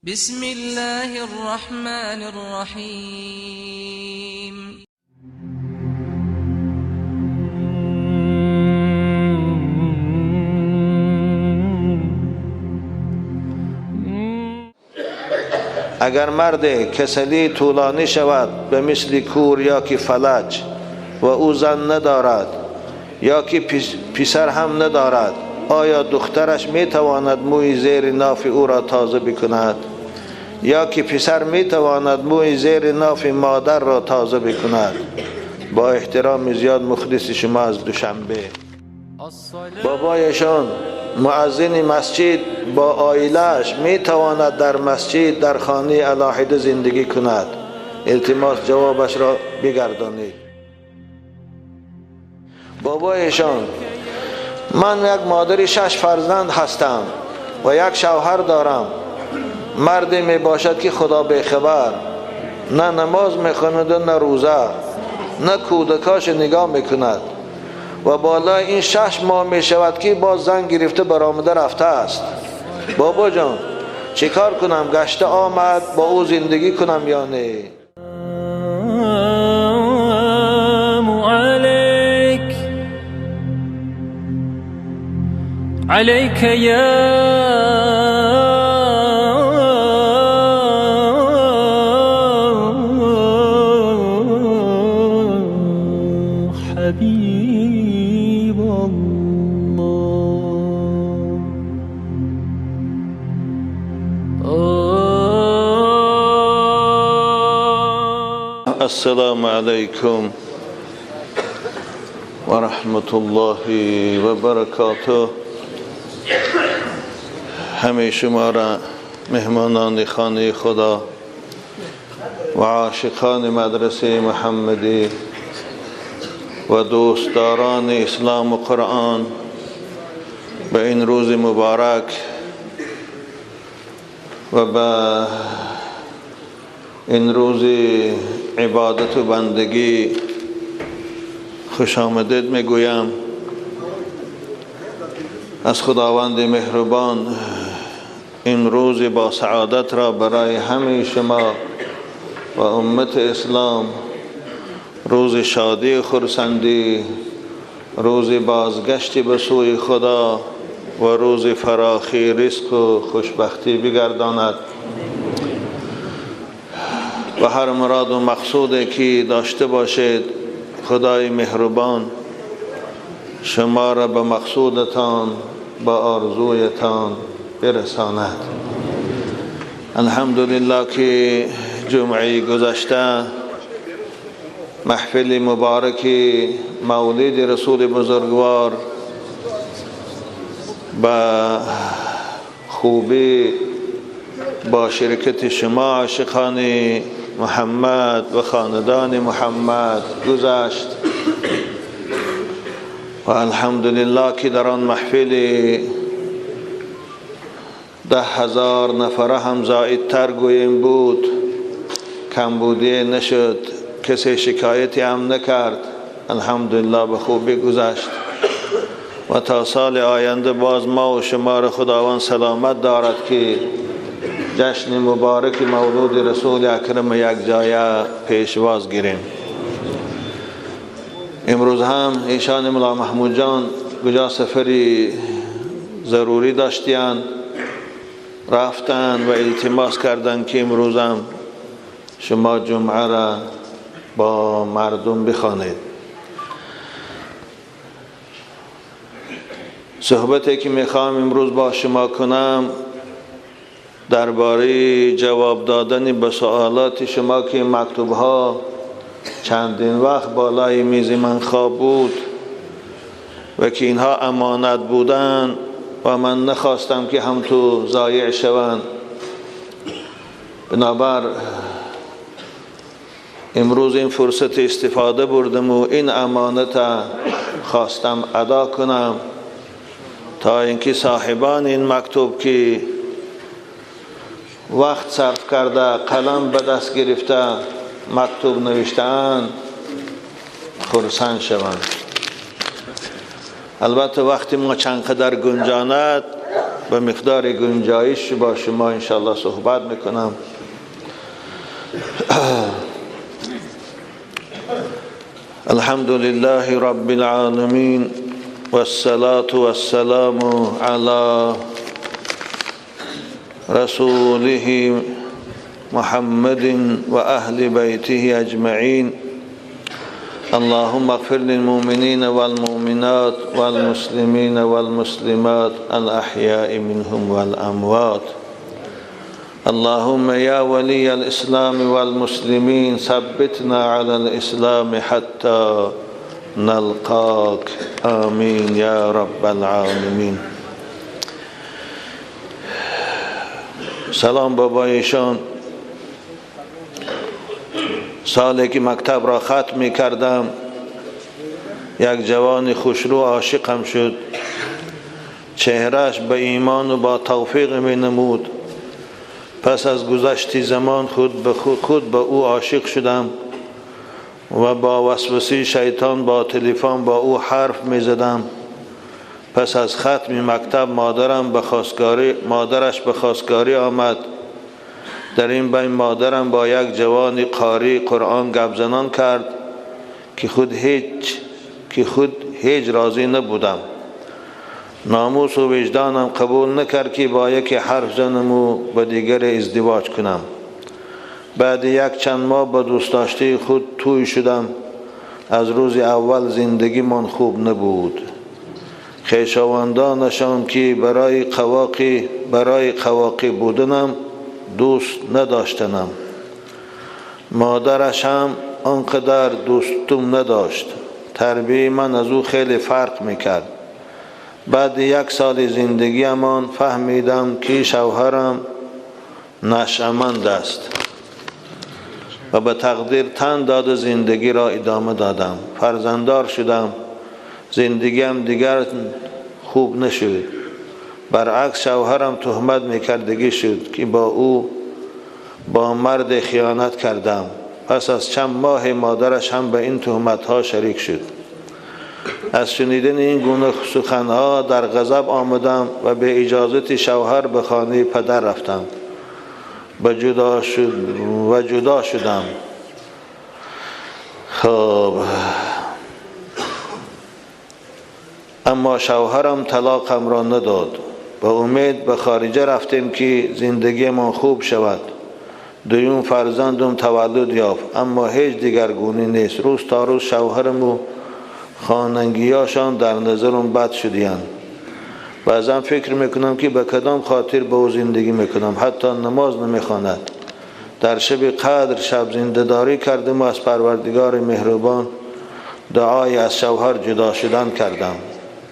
بسم الله الرحمن الرحیم. اگر مرد کسلی طولانی شود به مثل کور یا که فلج و او زن ندارد یا که پسر هم ندارد، آیا دخترش می تواند موی زیر ناف او را تازه بکند یا که پسر می تواند موی زیر ناف مادر را تازه بکند؟ با احترام زیاد مخلص شما از دوشنبه. بابایشان مؤذن مسجد با عائله‌اش می تواند در مسجد در خانه علاحده زندگی کند؟ التماس جوابش را بگردانید. بابایشان من یک مادر 6 فرزند هستم و یک شوهر دارم. مردی می باشد که خدا بیخبر، نه نماز می خواند و نه روزه، نه کودکاش نگاه می کند و بالای این 6 ماه می شود که باز زن گرفته برآمده رفته است. بابا جان چیکار کنم؟ گشته آمد با او زندگی کنم یا نه؟ عليك يا حبيب الله. السلام عليكم ورحمة الله وبركاته. همه شما را مهمانان خانه خدا و عاشقان مدرسه محمدی و دوستداران اسلام و قرآن به این روز مبارک و به این روز عبادت و بندگی خوش آمدید میگویم. از خداوند مهربان این روز با سعادت را برای همه شما و امت اسلام، روز شادی خرسندی، روز بازگشت به سوی خدا و روز فراخی رزق و خوشبختی بگرداند و هر مراد و مقصودی که داشته باشید خدای مهربان شما را به مقصودتان، با آرزویتان برساند. الحمدلله که جمعه گذشته محفل مبارک مولد رسول بزرگوار با خوبی با شرکت شما عاشقان محمد و خاندان محمد گذشت و الحمدلله که در آن محفل 10,000 نفره هم زائدتر گوییم بود، کمبودی نشد، کسی شکایتی هم نکرد. الحمدلله به خوبی گذشت و تا سال آینده باز ما و شما را خداوند سلامت دارد که جشن مبارک مولود رسول اکرم یک جایه پیشواز گیریم. امروز هم ایشان ملا محمود جان کجا سفری ضروری داشتیان رفتن و التماس کردن که امروز هم شما جمعه را با مردم بخوانید. صحبتی که میخوام امروز با شما کنم درباره جواب دادن به سوالات شما که مکتوب ها چندین وقت بالای میز من خواب بود و که اینها امانت بودن و من نخواستم که هم تو ضایع شوند. بنابر امروز این فرصت استفاده بردم و این امانت خواستم ادا کنم تا اینکه صاحبان این مکتوب که وقت صرف کرده، قلم به دست گرفته، مکتوب نوشته‌اند خرسند شوند. البته وقتی ما چند قدر گنجاند به مقدار گنجایش با شما انشاءالله صحبت میکنم. الحمد لله رب العالمین والصلاة والسلام على رسوله محمد وأهل بيته أجمعين. اللهم اغفر للمؤمنين والمؤمنات والمسلمين والمسلمات الأحياء منهم والأموات. اللهم يا ولي الإسلام والمسلمين ثبتنا على الإسلام حتى نلقاك، آمين يا رب العالمين. سلام بابایشان. سالی که مکتب را ختم می کردم یک جوان خوشرو عاشقم شد. چهرهش به ایمان و با توفیق می نمود. پس از گذشت زمان خود به او عاشق شدم و با وسوسه شیطان با تلفن با او حرف می زدم. پس از ختم مکتب مادرش به خواستگاری آمد. در این بین مادرم با یک جوان قاری قرآن گپ زنان کرد که خود هیچ راضی نبودم. ناموس و وجدانم قبول نکرد که با یکی حرف زنم و با دیگر ازدواج کنم. بعد یک چند ماه با دوست داشته خود توی شدم. از روز اول زندگی من خوب نبود. خویشاوندانشان که برای قواقی بودنم دوست نداشتنم. مادرش هم آنقدر دوستم نداشت. تربیه من از او خیلی فرق میکرد. بعد یک سال زندگیمان فهمیدم که شوهرم نشأمند است و به تقدیر تن داد زندگی را ادامه دادم. فرزنددار شدم. زندگیم دیگر خوب نشد. برعکس شوهرم تهمت میکردگی شد که با او با مرد خیانت کردم. پس از چند ماه مادرش هم به این تهمت ها شریک شد. از شنیدن این گونه سخنها در غضب آمدم و به اجازت شوهر به خانه پدر رفتم و جدا شدم. خب اما شوهرم طلاقم را نداد. با امید به خارجه رفتیم که زندگی من خوب شود. دویم فرزندم تولد یافت، اما هیچ دیگرگونی نیست. روز تا روز شوهرم و خانگیاشان در نظرم بد شدیند. بعضا فکر میکنم که به کدام خاطر با او زندگی میکنم. حتی نماز نمیخواند. در شب قدر شب زنده‌داری کردم و از پروردگار مهربان دعای از شوهر جدا شدن کردم.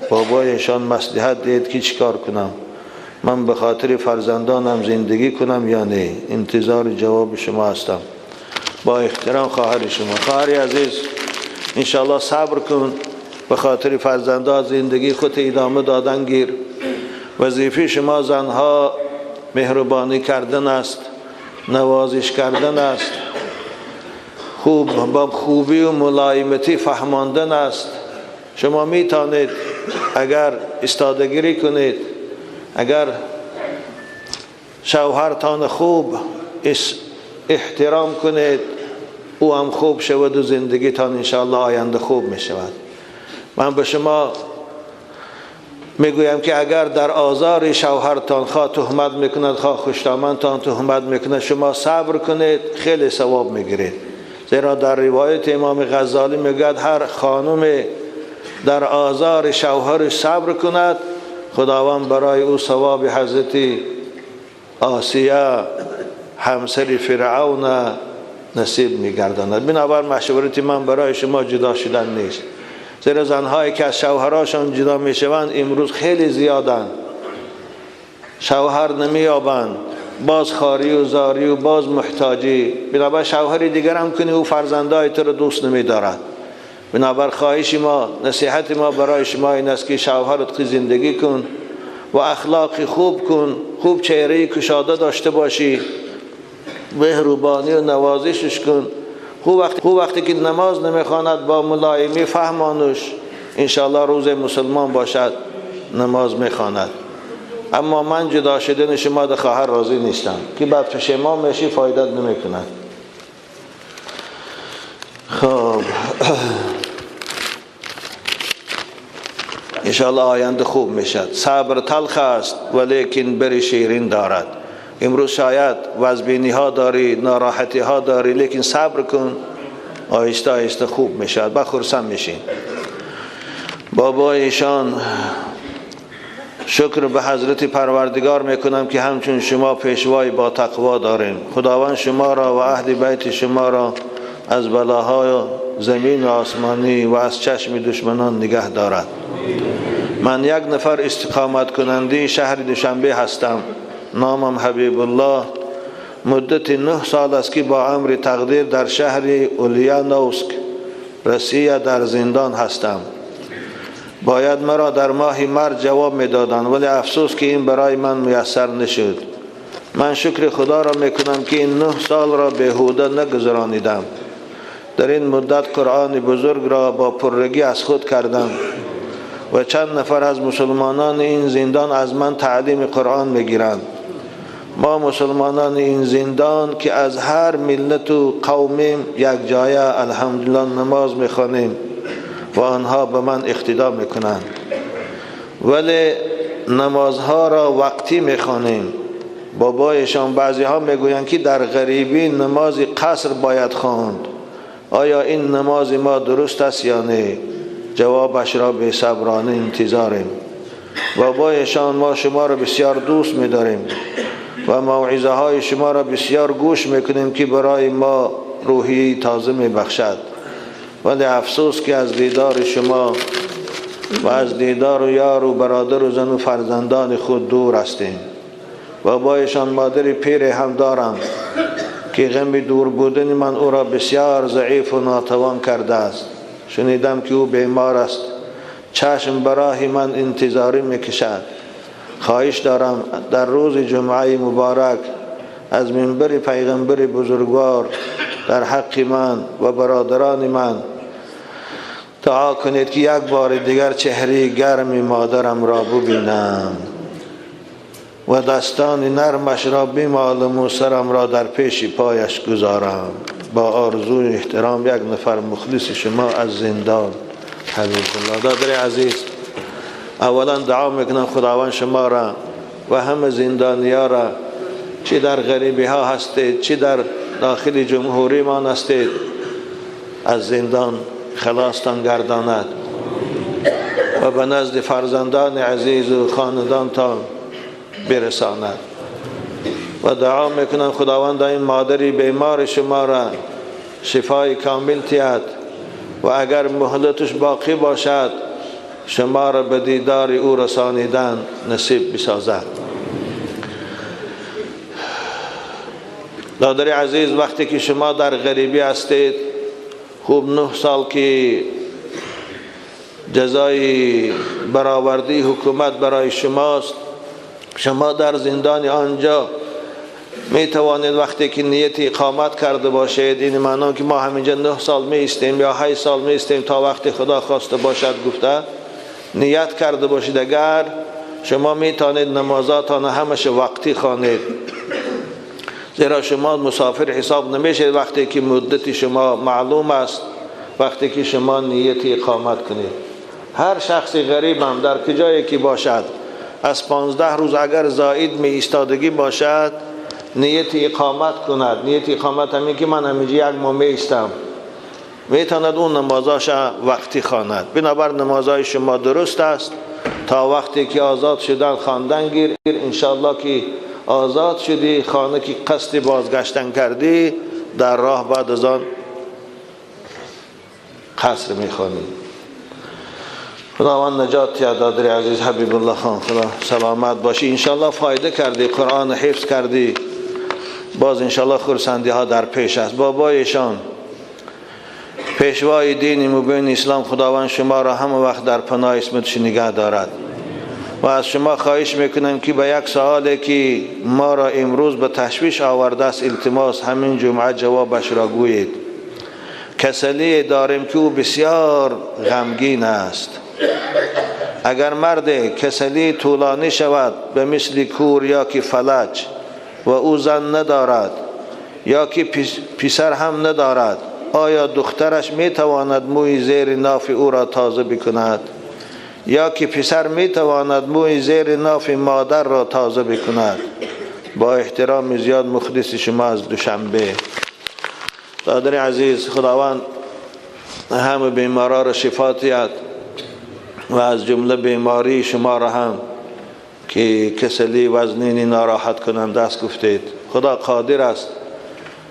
بابایشان مصلحت دید که چیکار کنم. من به خاطر فرزندانم زندگی کنم یا نه؟ انتظار جواب شما هستم. با احترام خواهر شما. خواهر عزیز، انشاءالله صبر کن. به خاطر فرزندان زندگی خود ادامه دادن گیر. وظیفه شما زنها مهربانی کردن است، نوازش کردن است، خوب با خوبی و ملایمتی فهماندن است. شما میتونید اگر استادگیری کنید، اگر شوهرتان خوب احترام کنید، او هم خوب شود و زندگیتان انشاءالله آینده خوب می شود. من به شما میگویم که اگر در آزار شوهرتان خواه تهمت میکند، خواه خوشدامنتان تهمت میکند، شما صبر کنید، خیلی ثواب میگیرید. زیرا در روایت امام غزالی میگوید هر خانم در آزار شوهرش صبر کند، خداوند برای او ثواب حضرت آسیه همسر فرعون نصیب میگرداند. بنابر مشورت من برای شما جدا شدن نیست. زیرا زنهایی که از شوهراشان جدا میشوند امروز خیلی زیادند. شوهر نمییابند، باز خاری و زاری و باز محتاجی. بنابر شوهر دیگر هم کنی او فرزندای تو رو دوست نمیدارد. بنابر خواهش ما، نصیحت ما برای شما این است که شوهرت زندگی کن و اخلاق خوب کن، خوب چهره کشاده داشته باشی، مهربانی و نوازشش کن. خوب وقتی که نماز نمیخواند با ملایمی فهمانش، انشاءالله روز مسلمان باشد نماز میخواند. اما من جدا شدن شما ده خواهر راضی نیستم که بعد پشیمان میشی فایدت نمیکند. خب انشاءالله آینده خوب میشد. صبر تلخ است ولیکن بری شیرین دارد. امروز شاید وزبینی ها داری، ناراحتی ها داری، لیکن صبر کن، آهسته آهسته خوب میشد، با خرسند میشین. بابا ایشان شکر به حضرت پروردگار میکنم که همچون شما پیشوای با تقوا داریم. خداوند شما را و اهل بیت شما را از بلاهای زمین و آسمانی و از چشم دشمنان نگه دارد. من یک نفر استقامت کننده شهر دوشنبه هستم. نامم حبیب الله. مدت 9 سال است که با امر تقدیر در شهر اولیانوسک روسیه در زندان هستم. باید مرا در ماه مرد جواب میدادند، ولی افسوس که این برای من میسر نشد. من شکر خدا را میکنم که این 9 سال را بیهوده نگذرانیدم. در این مدت قرآن بزرگ را با پرگی از خود کردم و چند نفر از مسلمانان این زندان از من تعلیم قرآن میگیرند. ما مسلمانان این زندان که از هر ملت و قومیم یک جایه الحمدلله نماز میخوانیم و آنها به من اقتدا میکنند، ولی نمازها را وقتی میخوانیم. بابایشان بعضی ها میگویند که در غریبی نماز قصر باید خواند. آیا این نماز ما درست است یا نه؟ جوابش را به صبرانه انتظاریم. بابایشان ما شما را بسیار دوست می‌داریم و موعظه های شما را بسیار گوش میکنیم که برای ما روحی تازه میبخشد، ولی افسوس که از دیدار شما و از دیدار و یار و برادر و زن و فرزندان خود دور هستیم. بابایشان مادر پیر هم دارم که غم دور بودن من او را بسیار ضعیف و ناتوان کرده است. شنیدم که او بیمار است، چشم برای من انتظاری میکشد. خواهش دارم در روز جمعه مبارک از منبر پیغمبر بزرگوار در حق من و برادران من دعا کنید که یک بار دیگر چهره گرم مادرم را ببینم و دستان نرمش را بمالم و سرم را در پیش پایش گذارم. با آرزوی احترام یک نفر مخلص شما از زندان، حبیب الله. دادر عزیز، اولا دعا میکنم خداوند شما را و همه زندانیا را، چی در غریبی ها هستید چی در داخل جمهوری ما هستید، از زندان خلاصتان گرداند و به نزد فرزندان عزیز و خاندانتان برساند. و دعا میکنم خداوند این مادری بیمار شما را شفای کامل تیاد و اگر مهلتش باقی باشد شما را به دیدار او رسانیدن نصیب بسازد. دادر عزیز، وقتی که شما در غریبی هستید، خوب 9 سال که جزای برآوردی حکومت برای شماست، شما در زندان آنجا می توانید وقتی که نیت اقامت کرده باشید، این معنا که ما همینجا 9 سال می ایستیم یا 8 سال می ایستیم تا وقتی خدا خواسته باشد گفته، نیت کرده باشید، اگر شما می توانید نمازاتان همش وقتی خوانید، زیرا شما مسافر حساب نمیشید وقتی که مدت شما معلوم است، وقتی که شما نیت اقامت کنید. هر شخص غریب هم در کجایی که باشد از 15 روز اگر زائد می ایستادگی باشد نیت اقامت کند. نیت اقامت همین که من همینجا یک ماه می ایستم، میتواند اون نمازاش وقتی خواند. بنابر نمازهای شما درست است تا وقتی که آزاد شدن خواندن گیر. انشاءالله که آزاد شدی، خانه که قصد بازگشتن کردی، در راه بعد از آن قصر میخوانی. خداوند نجات یا دادر عزیز حبیب الله خان، خدا سلامت باشی. انشاءالله فایده کردی، قرآن حفظ کردی، باز انشاءالله خرسندی ها در پیش است. بابایشان پیشوای دین مبین اسلام، خداوند شما را همه وقت در پناه اسمتش نگه دارد و از شما خواهش میکنم که به یک سوالی که ما را امروز به تشویش آورده است التماس همین جمعه جوابش را گویید. کسلی داریم که او بسیار غمگین است. اگر مرد کسلی طولانی شود به مثل کور یا که فلج و او زن ندارد یا که پسر هم ندارد، آیا دخترش می تواند موی زیر ناف او را تازه بکند یا که پسر می تواند موی زیر ناف مادر را تازه بکند؟ با احترام زیاد مخلص شما از دوشنبه. دادر عزیز، خداوند همه بیمارا را شفا دهد و از جمله بیماری شما را هم که کسلی وزنینی ناراحت کننده است گفتید. خدا قادر است،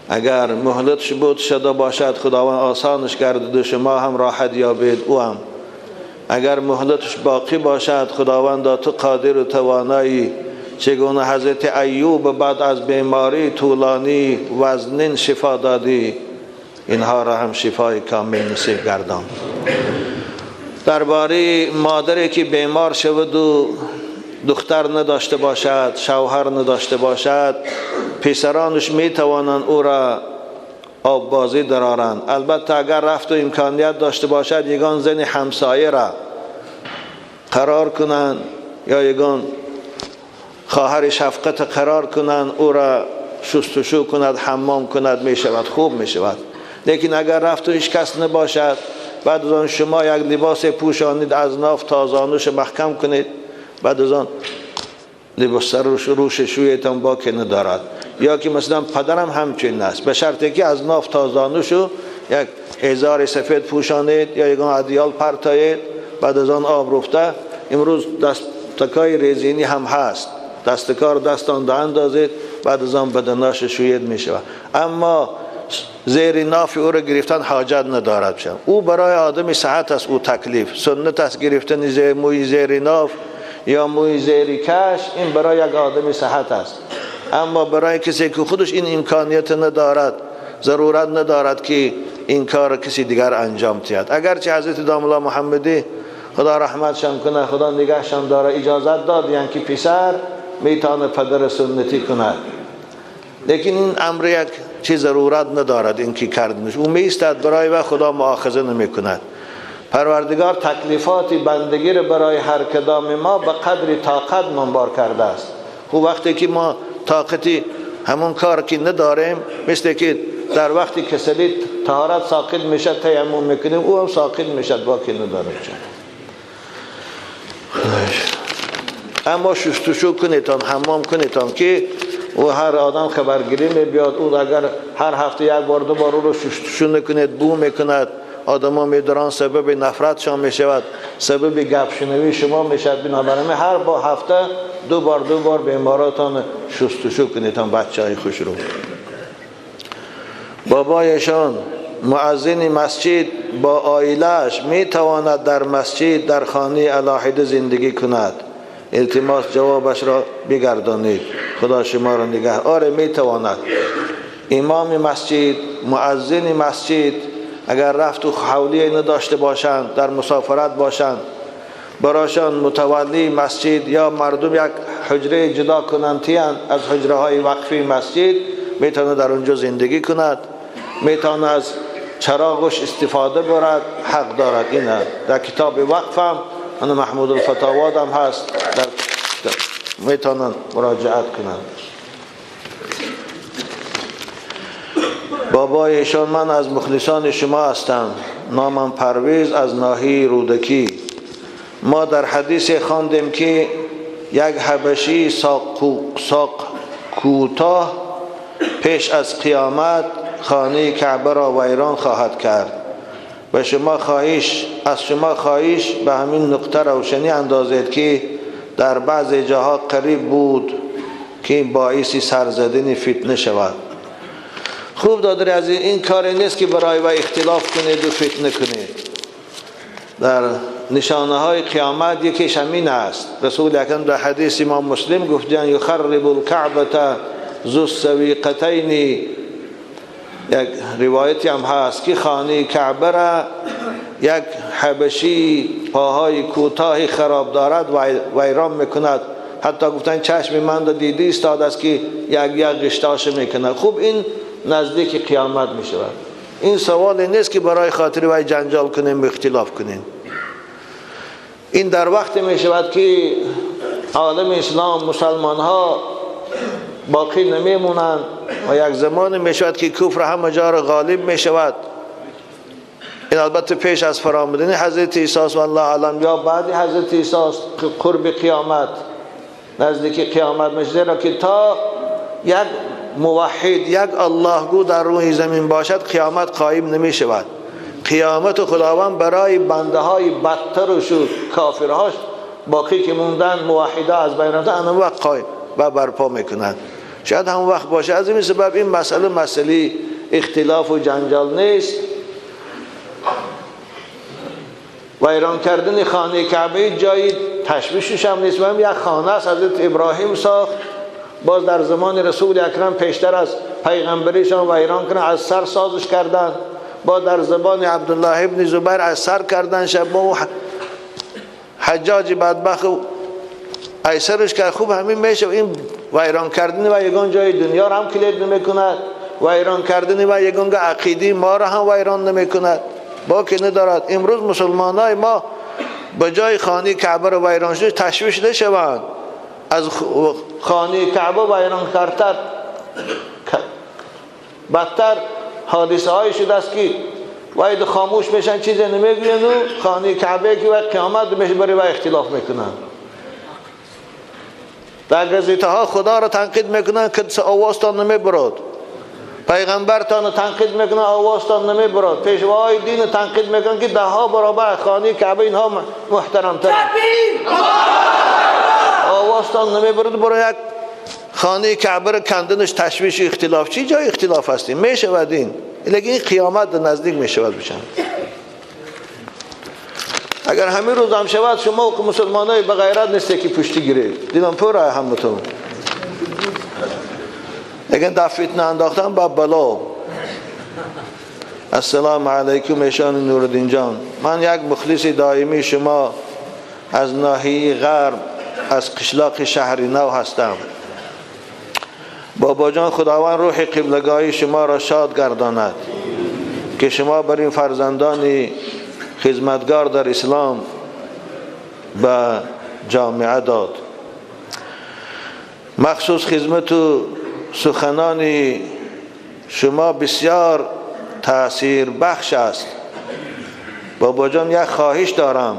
اگر مهلتش بود شده باشد خداوند آسانش کرده و شما هم راحت یابید او هم. اگر مهلتش باقی باشد خداوند تو قادر و توانایی، چگونه حضرت ایوب بعد از بیماری طولانی وزنین شفا دادی، اینها را هم شفای کامل نصیب گردان. درباره مادری که بیمار شود و دختر نداشته باشد، شوهر نداشته باشد، پسرانش می توانند او را آب بازی درارند. البته اگر رفت و امکانیت داشته باشد یگان زن همسایه را قرار کنند یا یگان خواهر شفقت قرار کنند، او را شستشو کند، حمام کند، می شود، خوب می شود. لیکن اگر رفت و هیچ کس نباشد، بعد از آن شما یک لباس پوشانید، از ناف تا زانوش محکم کنید، بعد از آن لباس روش شویتان باکی ندارد. یا که مثلا پدرم همچنین است، به شرطی که از ناف تا زانوشو یک ازار سفید پوشانید یا یک ادیال پرتایید، بعد از آن آب رفته. امروز دستکای رزینی هم هست، دستکار دستان ده اندازید، بعد از آن بدناش شوید می شود. اما زیر ناف او را گرفتن حاجت ندارد. او برای آدم صحت است، او تکلیف سنت است گرفتن زیر موی زیر ناف یا موی زیر کش، این برای یک آدم صحت است. اما برای کسی که خودش این امکانیت ندارد، ضرورت ندارد که این کار کسی دیگر انجام دهد. اگرچه حضرت داملا محمدی خدا رحمتشان کنه، خدا نگهشان داره، اجازت داد یعنی که پسر میتونه پدر سنتی کند، لیکن این امر یک چیز ضرورت ندارد این که کردنش. او میستد برای و خدا مؤاخذه نمی کند. پروردگار تکلیفات بندگی را برای هر کدام ما به قدر طاقت منبار کرده است. خب وقتی که ما طاقتی همون کار که نداریم، مثل که در وقتی کسلی طهارت ساقط میشه تیمم میکنیم، او هم ساقط میشه، باقی نداره. اما شستشو کنیتان، حمام کنیتان که او هر آدم خبرگیری می بیاد. او اگر هر هفته یک بار دو بار او رو شستشو نکنید بو میکند، آدم ها میدارن سبب نفرتشان میشود، سبب گپ شنوی شما میشود. بنابراین هر با هفته دو بار بیماراتان شستشو کنیتان، بچه های خوش رو. بابایشان مؤذن مسجد با عائله‌اش میتواند در مسجد در خانه علاحده زندگی کند؟ التماس جوابش را بگردانید، خدا شما را نگه. آره میتواند. امام مسجد، مؤذن مسجد اگر رفت و حولی نداشته باشند، در مسافرت باشند، براشان متولی مسجد یا مردم یک حجره جدا کنند از حجره های وقفی مسجد، میتونه در اونجا زندگی کند، میتونه از چراغش استفاده برد، حق دارد. اینه در کتاب وقف هم انا محمود الفتاواد هم هست، در میتونن مراجعت کنند. بابای ایشان من از مخلصان شما هستم، نامم پرویز از ناحیه رودکی. ما در حدیث خواندیم که یک حبشی ساق کوتاه پیش از قیامت خانه کعبه را ویران خواهد کرد و شما خواهش از شما خواهش به همین نقطه روشنی اندازید که در بعض جاها قریب بود که باعث سرزدن فتنه شود. خوب دادر از این کار نیست که برای و اختلاف کنید و فتنه کنید. در نشانه های قیامت یکیش همین است. رسول اکرم در حدیث امام مسلم گفتند یخرب الکعبه ذو السویقتین. یک روایتی هم هست که خانه کعبه را یک حبشی پاهای کوتاه خراب دارد و ویران میکند. حتی گفتن چشم من را دیده ایستاد است که یک یک قشتاش میکند. خوب این نزدیک قیامت میشود. این سوال نیست که برای خاطر وی جنجال کنیم و اختلاف کنیم. این در وقت می شود که عالم اسلام مسلمان ها باقی نمی مونند و یک زمان می شود که کفر همه جا را غالب می شود. این البته پیش از فرامدن حضرت عیسی و الله اعلم یا بعد حضرت عیسی قرب قیامت، نزدیک قیامت میشه، زیرا که تا یک موحد، یک الله گو در روی زمین باشد قیامت قایم نمی شود. قیامت خداوند برای بنده های بدتر و شد کافرهاش باقی که موندن موحده از بین رفتن آن وقت قایم و برپا میکنند. شاید هم وقت باشه. از این سبب این مسئله مسئله اختلاف و جنجال نیست. ویران کردن خانه کعبه جایی تشویشش هم نیست. هم یک خانه است حضرت ابراهیم ساخت، باز در زمان رسول اکرم پیشتر از پیغمبریشان ویران کردن، از سر سازش کردن. با در زبان عبدالله ابن زبیر از سر کردن شب با حجاج بدبخت ایسرش که خوب همین میشه. این ویران کردن و یگان جای دنیا را هم کلید نمیکند، ویران کردن و یگان عقیده ما را هم ویران نمیکند، با که ندارد. امروز مسلمان های ما به جای خانه کعبه را ویران شده تشویش نشوند، از خانه کعبه ویران کردن بدتر حادثه های شده است که باید خاموش میشن، چیزی نمیگوین و خانه کعبه که وقت قیامت میشه برای اختلاف میکنن. در گزیته ها خدا را تنقید میکنن که آوازتان نمیبرد، پیغمبرتان تنقید میکنن آوازتان نمیبرد، پیشواهای دین تنقید میکنن که ده ها برابر خانه کعبه اینها محترم تر، آوازتان نمیبرد. برای یک خانه کعبه را کندنش تشویش اختلاف، چی جای اختلاف هستیم میشود این، لیکن این قیامت نزدیک میشود بشن. اگر همین روز هم شود شما که مسلمانای به غیرت نیسته که پشتی گیرید، دیدم پر همتون. لیکن در فتنه انداختن با بلا. السلام علیکم ایشان نورالدین جان، من یک مخلص دائمی شما از ناحیه غرب از قشلاق شهر نو هستم. بابا جان خداوند روح قبلگاهی شما را شاد گرداند که شما بر این فرزندان خدمتگار در اسلام به جامعه داد. مخصوص خدمت و سخنان شما بسیار تاثیر بخش است. بابا جان یک خواهش دارم،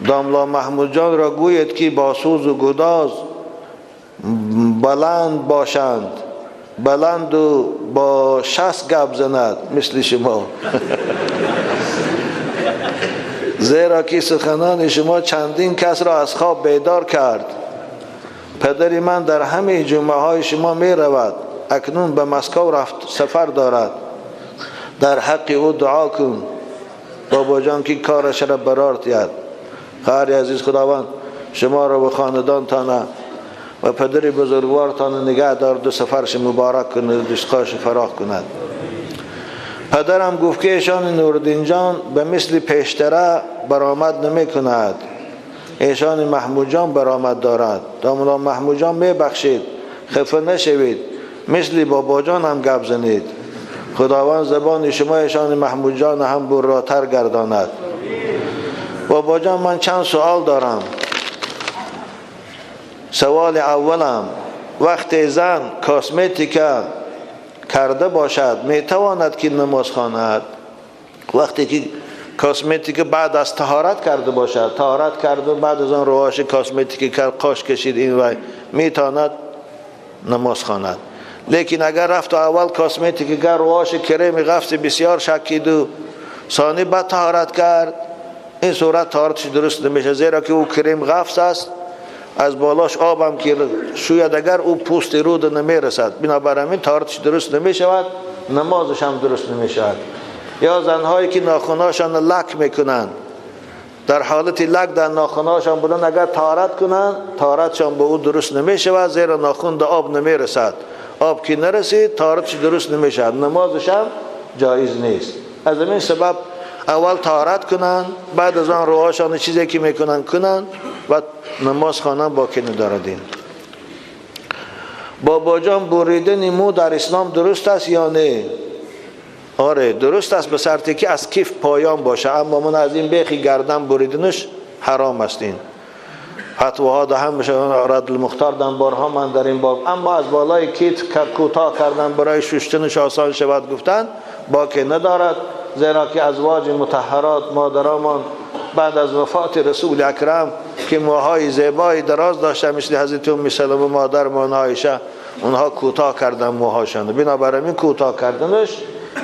داملا محمود جان را گوید که با سوز و گداز بلند باشند، بلند و با 60 گپ زند مثل شما. زیرا که سخنان شما چندین کس را از خواب بیدار کرد. پدر من در همه جمعه های شما می رود، اکنون به مسکو رفت سفر دارد. در حق او دعا کن بابا جان که کارش را برار دهد. خواهر عزیز، خداوند شما را و خاندان تانه و پدر بزرگوارتان نگه دارد و سفرش مبارک کند و رزقش فراخ کند. پدرم گفت که ایشان نورالدین جان به مثل پیشتره برآمد نمی کند، ایشان محمود جان برآمد دارد. داملا محمود جان می بخشید، خفه نشوید، مثل بابا جان هم گپ زنید. خداوند زبان شما ایشان محمود جان هم براتر گرداند. بابا جان من چند سوال دارم. سوال اولم، وقتی زن کاسمتیکا کرده باشد میتواند که نماز خواند؟ وقتی که کاسمتیک بعد از طهارت کرده باشد، طهارت کرده بعد از آن رواش کاسمتیک کرد، قاش کشید این وای، میتواند نماز خواند. لیکن اگر رفت و اول کاسمتیک کرد، رواش کریم غفص بسیار شکید و ثانی بعد طهارت کرد، این صورت طهارتش درست نمیشه، زیرا که او کریم غفص است، از بالاش آبم که شوید اگر او پوست رود نمیرسد، بنابراین طهارتش درست نمیشود، نمازش هم درست نمیشود. یا زنهایی که ناخناشان لک میکنند، در حالت لک در ناخناشان بودن، اگر طهارت کنند طهارتشان به او درست نمیشود، زیرا ناخن در آب نمیرسد، آب که نرسید طهارتش درست نمیشود، نمازش هم جایز نیست. از این سبب اول طهارت کنند، بعد از آن روهاشان چیزی که میکنن کنند و نماز خوانند با که نداردین. بابا جان بریدن مو در اسلام درست است یا نه؟ آره درست است، به شرطی که از کیف پایان باشه، اما من از این بیخی گردن بریدنش حرام است. این فتواها ده هم میشه رد المختار دم بارها من در این باب، اما از بالای کتف کوتاه کردن برای شستنش آسان شود گفتن باکی ندارد، زیرا که ازواج مطهرات مادرمان بعد از وفات رسول اکرم که موهای زیبای دراز داشته مثل حضرت ام سلمه مادرمان عایشه، اونها کوتاه کردن موهاشان. بنابراین کوتاه کردنش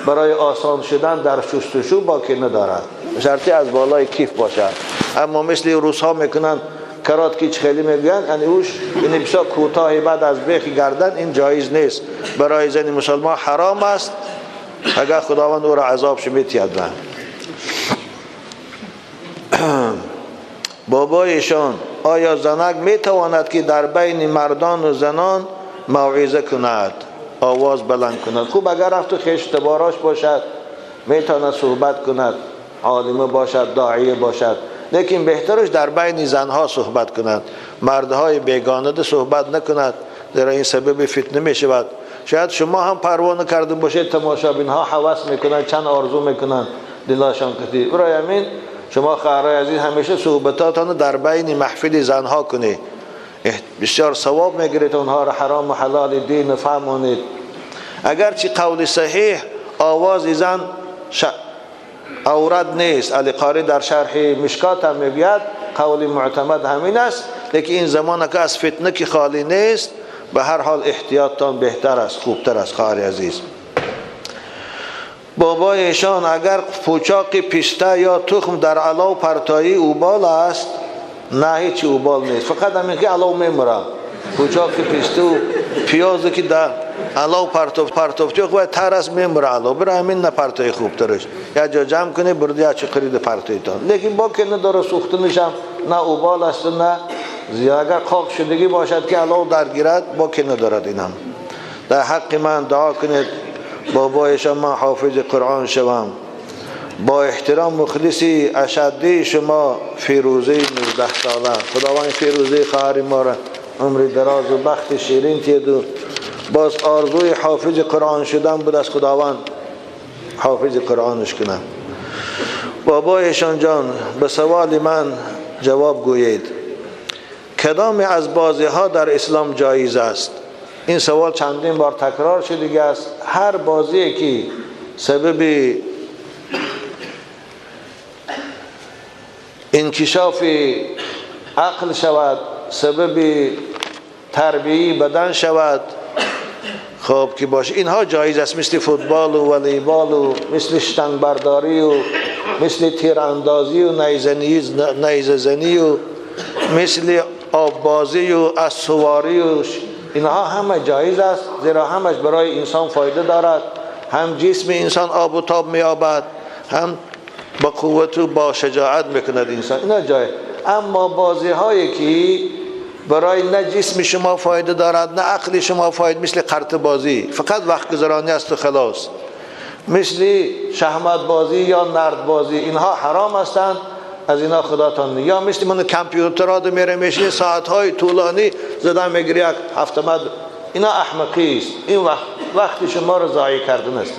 برای آسان شدن در شستشو باکی ندارد، شرطی از بالای کیف باشد. اما مثل روس ها میکنن کرات که خیلی میگن، یعنی اوش این بسیار کوتاه بعد از بیخ گردن، این جایز نیست، برای زن مسلمان حرام است. اگر خداوند او را عذاب میتید. بابایشان آیا زنک میتواند که در بین مردان و زنان موعظه کند، آواز بلند کند؟ خوب اگر رفت و خویش تباراش باشد میتواند صحبت کند، عالمه باشد، داعیه باشد، لیکن بهترش در بین زنها صحبت کند، مردهای بیگانه صحبت نکند، زیرا این سبب فتنه میشود. شاید شما هم پروا نکرده باشید، تماشابین ها هوس میکنند، چند آرزو میکنند دلاشان کتی. برای همین شما خواهرای عزیز همیشه صحبتاتان در بین محفل زنها کنید، بسیار ثواب میگیرید، اونها را حرام و حلال دین فهمانید. اگرچه قول صحیح آواز زن عورت نیست، علی قاری در شرح مشکات هم میگوید قول معتمد همین است، لیکن این زمان که از فتنه که خالی نیست، به هر حال احتیاطتان بهتر است، خوبتر است خواهر عزیز. بابایشان اگر پوچاق پسته یا تخم در علاو پرتایی اوبال است؟ نه، هیچ اوبال نیست، فقط همین که علاو میمره. پوچاق پسته و پیاز که در علاو پرتوفتی خو تر است میمره علاو، برای همین نه پرتای خوبترش یا جا جمع کنی برد یا چه خرید پرتایتان، لیکن با که نداره سوختنشم نه اوبال است نه زیاد. اگر خاک شدگی باشد که علاو درگیرد با که ندارد. اینم در حق من دعا کنید بابایشان من حافظ قرآن شوم. با احترام مخلصی اشدی شما فیروزه 19 ساله. خداوند فیروزه خواهر ما را عمر دراز و بخت شیرین تید و باز آرزوی حافظ قرآن شدن بود، از خداوند حافظ قرآنش کنم. بابایشان جان به سوال من جواب گویید، کدام از بازی ها در اسلام جایز است؟ این سوال چندین بار تکرار شده است. هر بازی که سبب انکشاف عقل شود، سبب تربیه بدن شود، خب که باشه، اینها جایز است، مثل فوتبال و والیبال و مثل شتنگ برداری و مثل تیراندازی و نیزه زنی و مثل آب بازی و اسواری و اینها همه جایز است، زیرا همش برای انسان فایده دارد. هم جسم انسان آب و تاب می‌یابد، هم با قوت و با شجاعت میکند انسان، اینا جایز. اما بازی هایی که برای نه جسم شما فایده دارد نه عقل شما فایده، مثل قرط بازی فقط وقت گذرانی است و خلاص، مثل شهمت بازی یا نرد بازی، اینها حرام هستند، از اینا خداتان. یا مثل من کامپیوترها میره میشینه ساعت‌های طولانی زدن میگیره یک هفته مد، اینا احمقی است. این وقت شما رو ضایع کردن است.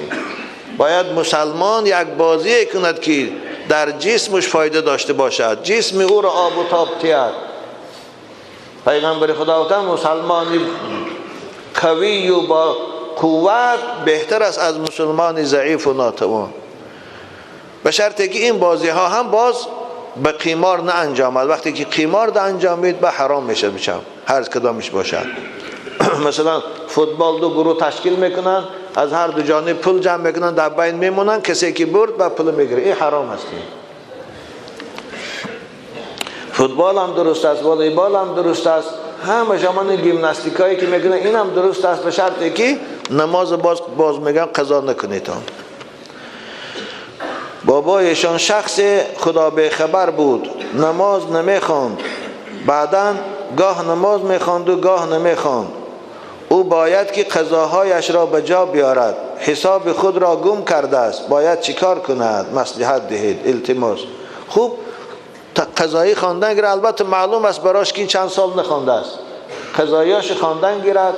باید مسلمان یک بازی کند که در جسمش فایده داشته باشد، جسم او را آب و تاب تید. پیغمبر خدا گفت مسلمان قوی و با قوت بهتر است از مسلمان ضعیف و ناتوان، به شرطی که این بازی ها هم باز به قمار نه انجامد. وقتی که قمار ده انجامید به حرام میشه، هر کدامش باشد. مثلا فوتبال دو گروه تشکیل میکنن، از هر دو جانب پول جمع میکنن، در بین میمونن، کسی که برد به پول میگیره، این حرام است. فوتبال هم درست است، والیبال هم درست است، همه جمان گیمناستیکایی که میکنن این هم درست است، به شرطی که نماز باز میگن قضا نکنید. بابایشان شخص خدا به خبر بود، نماز نمیخواند، بعدا گاه نماز میخواند و گاه نمیخواند. او باید که قضاهایش را به جا بیارد، حساب خود را گم کرده است، باید چیکار کند؟ مصلحت دهید، التماس. خوب قضایی خواندن گیرد، البته معلوم است براش که چند سال نخوانده است، قضاییاش خواندن گیرد،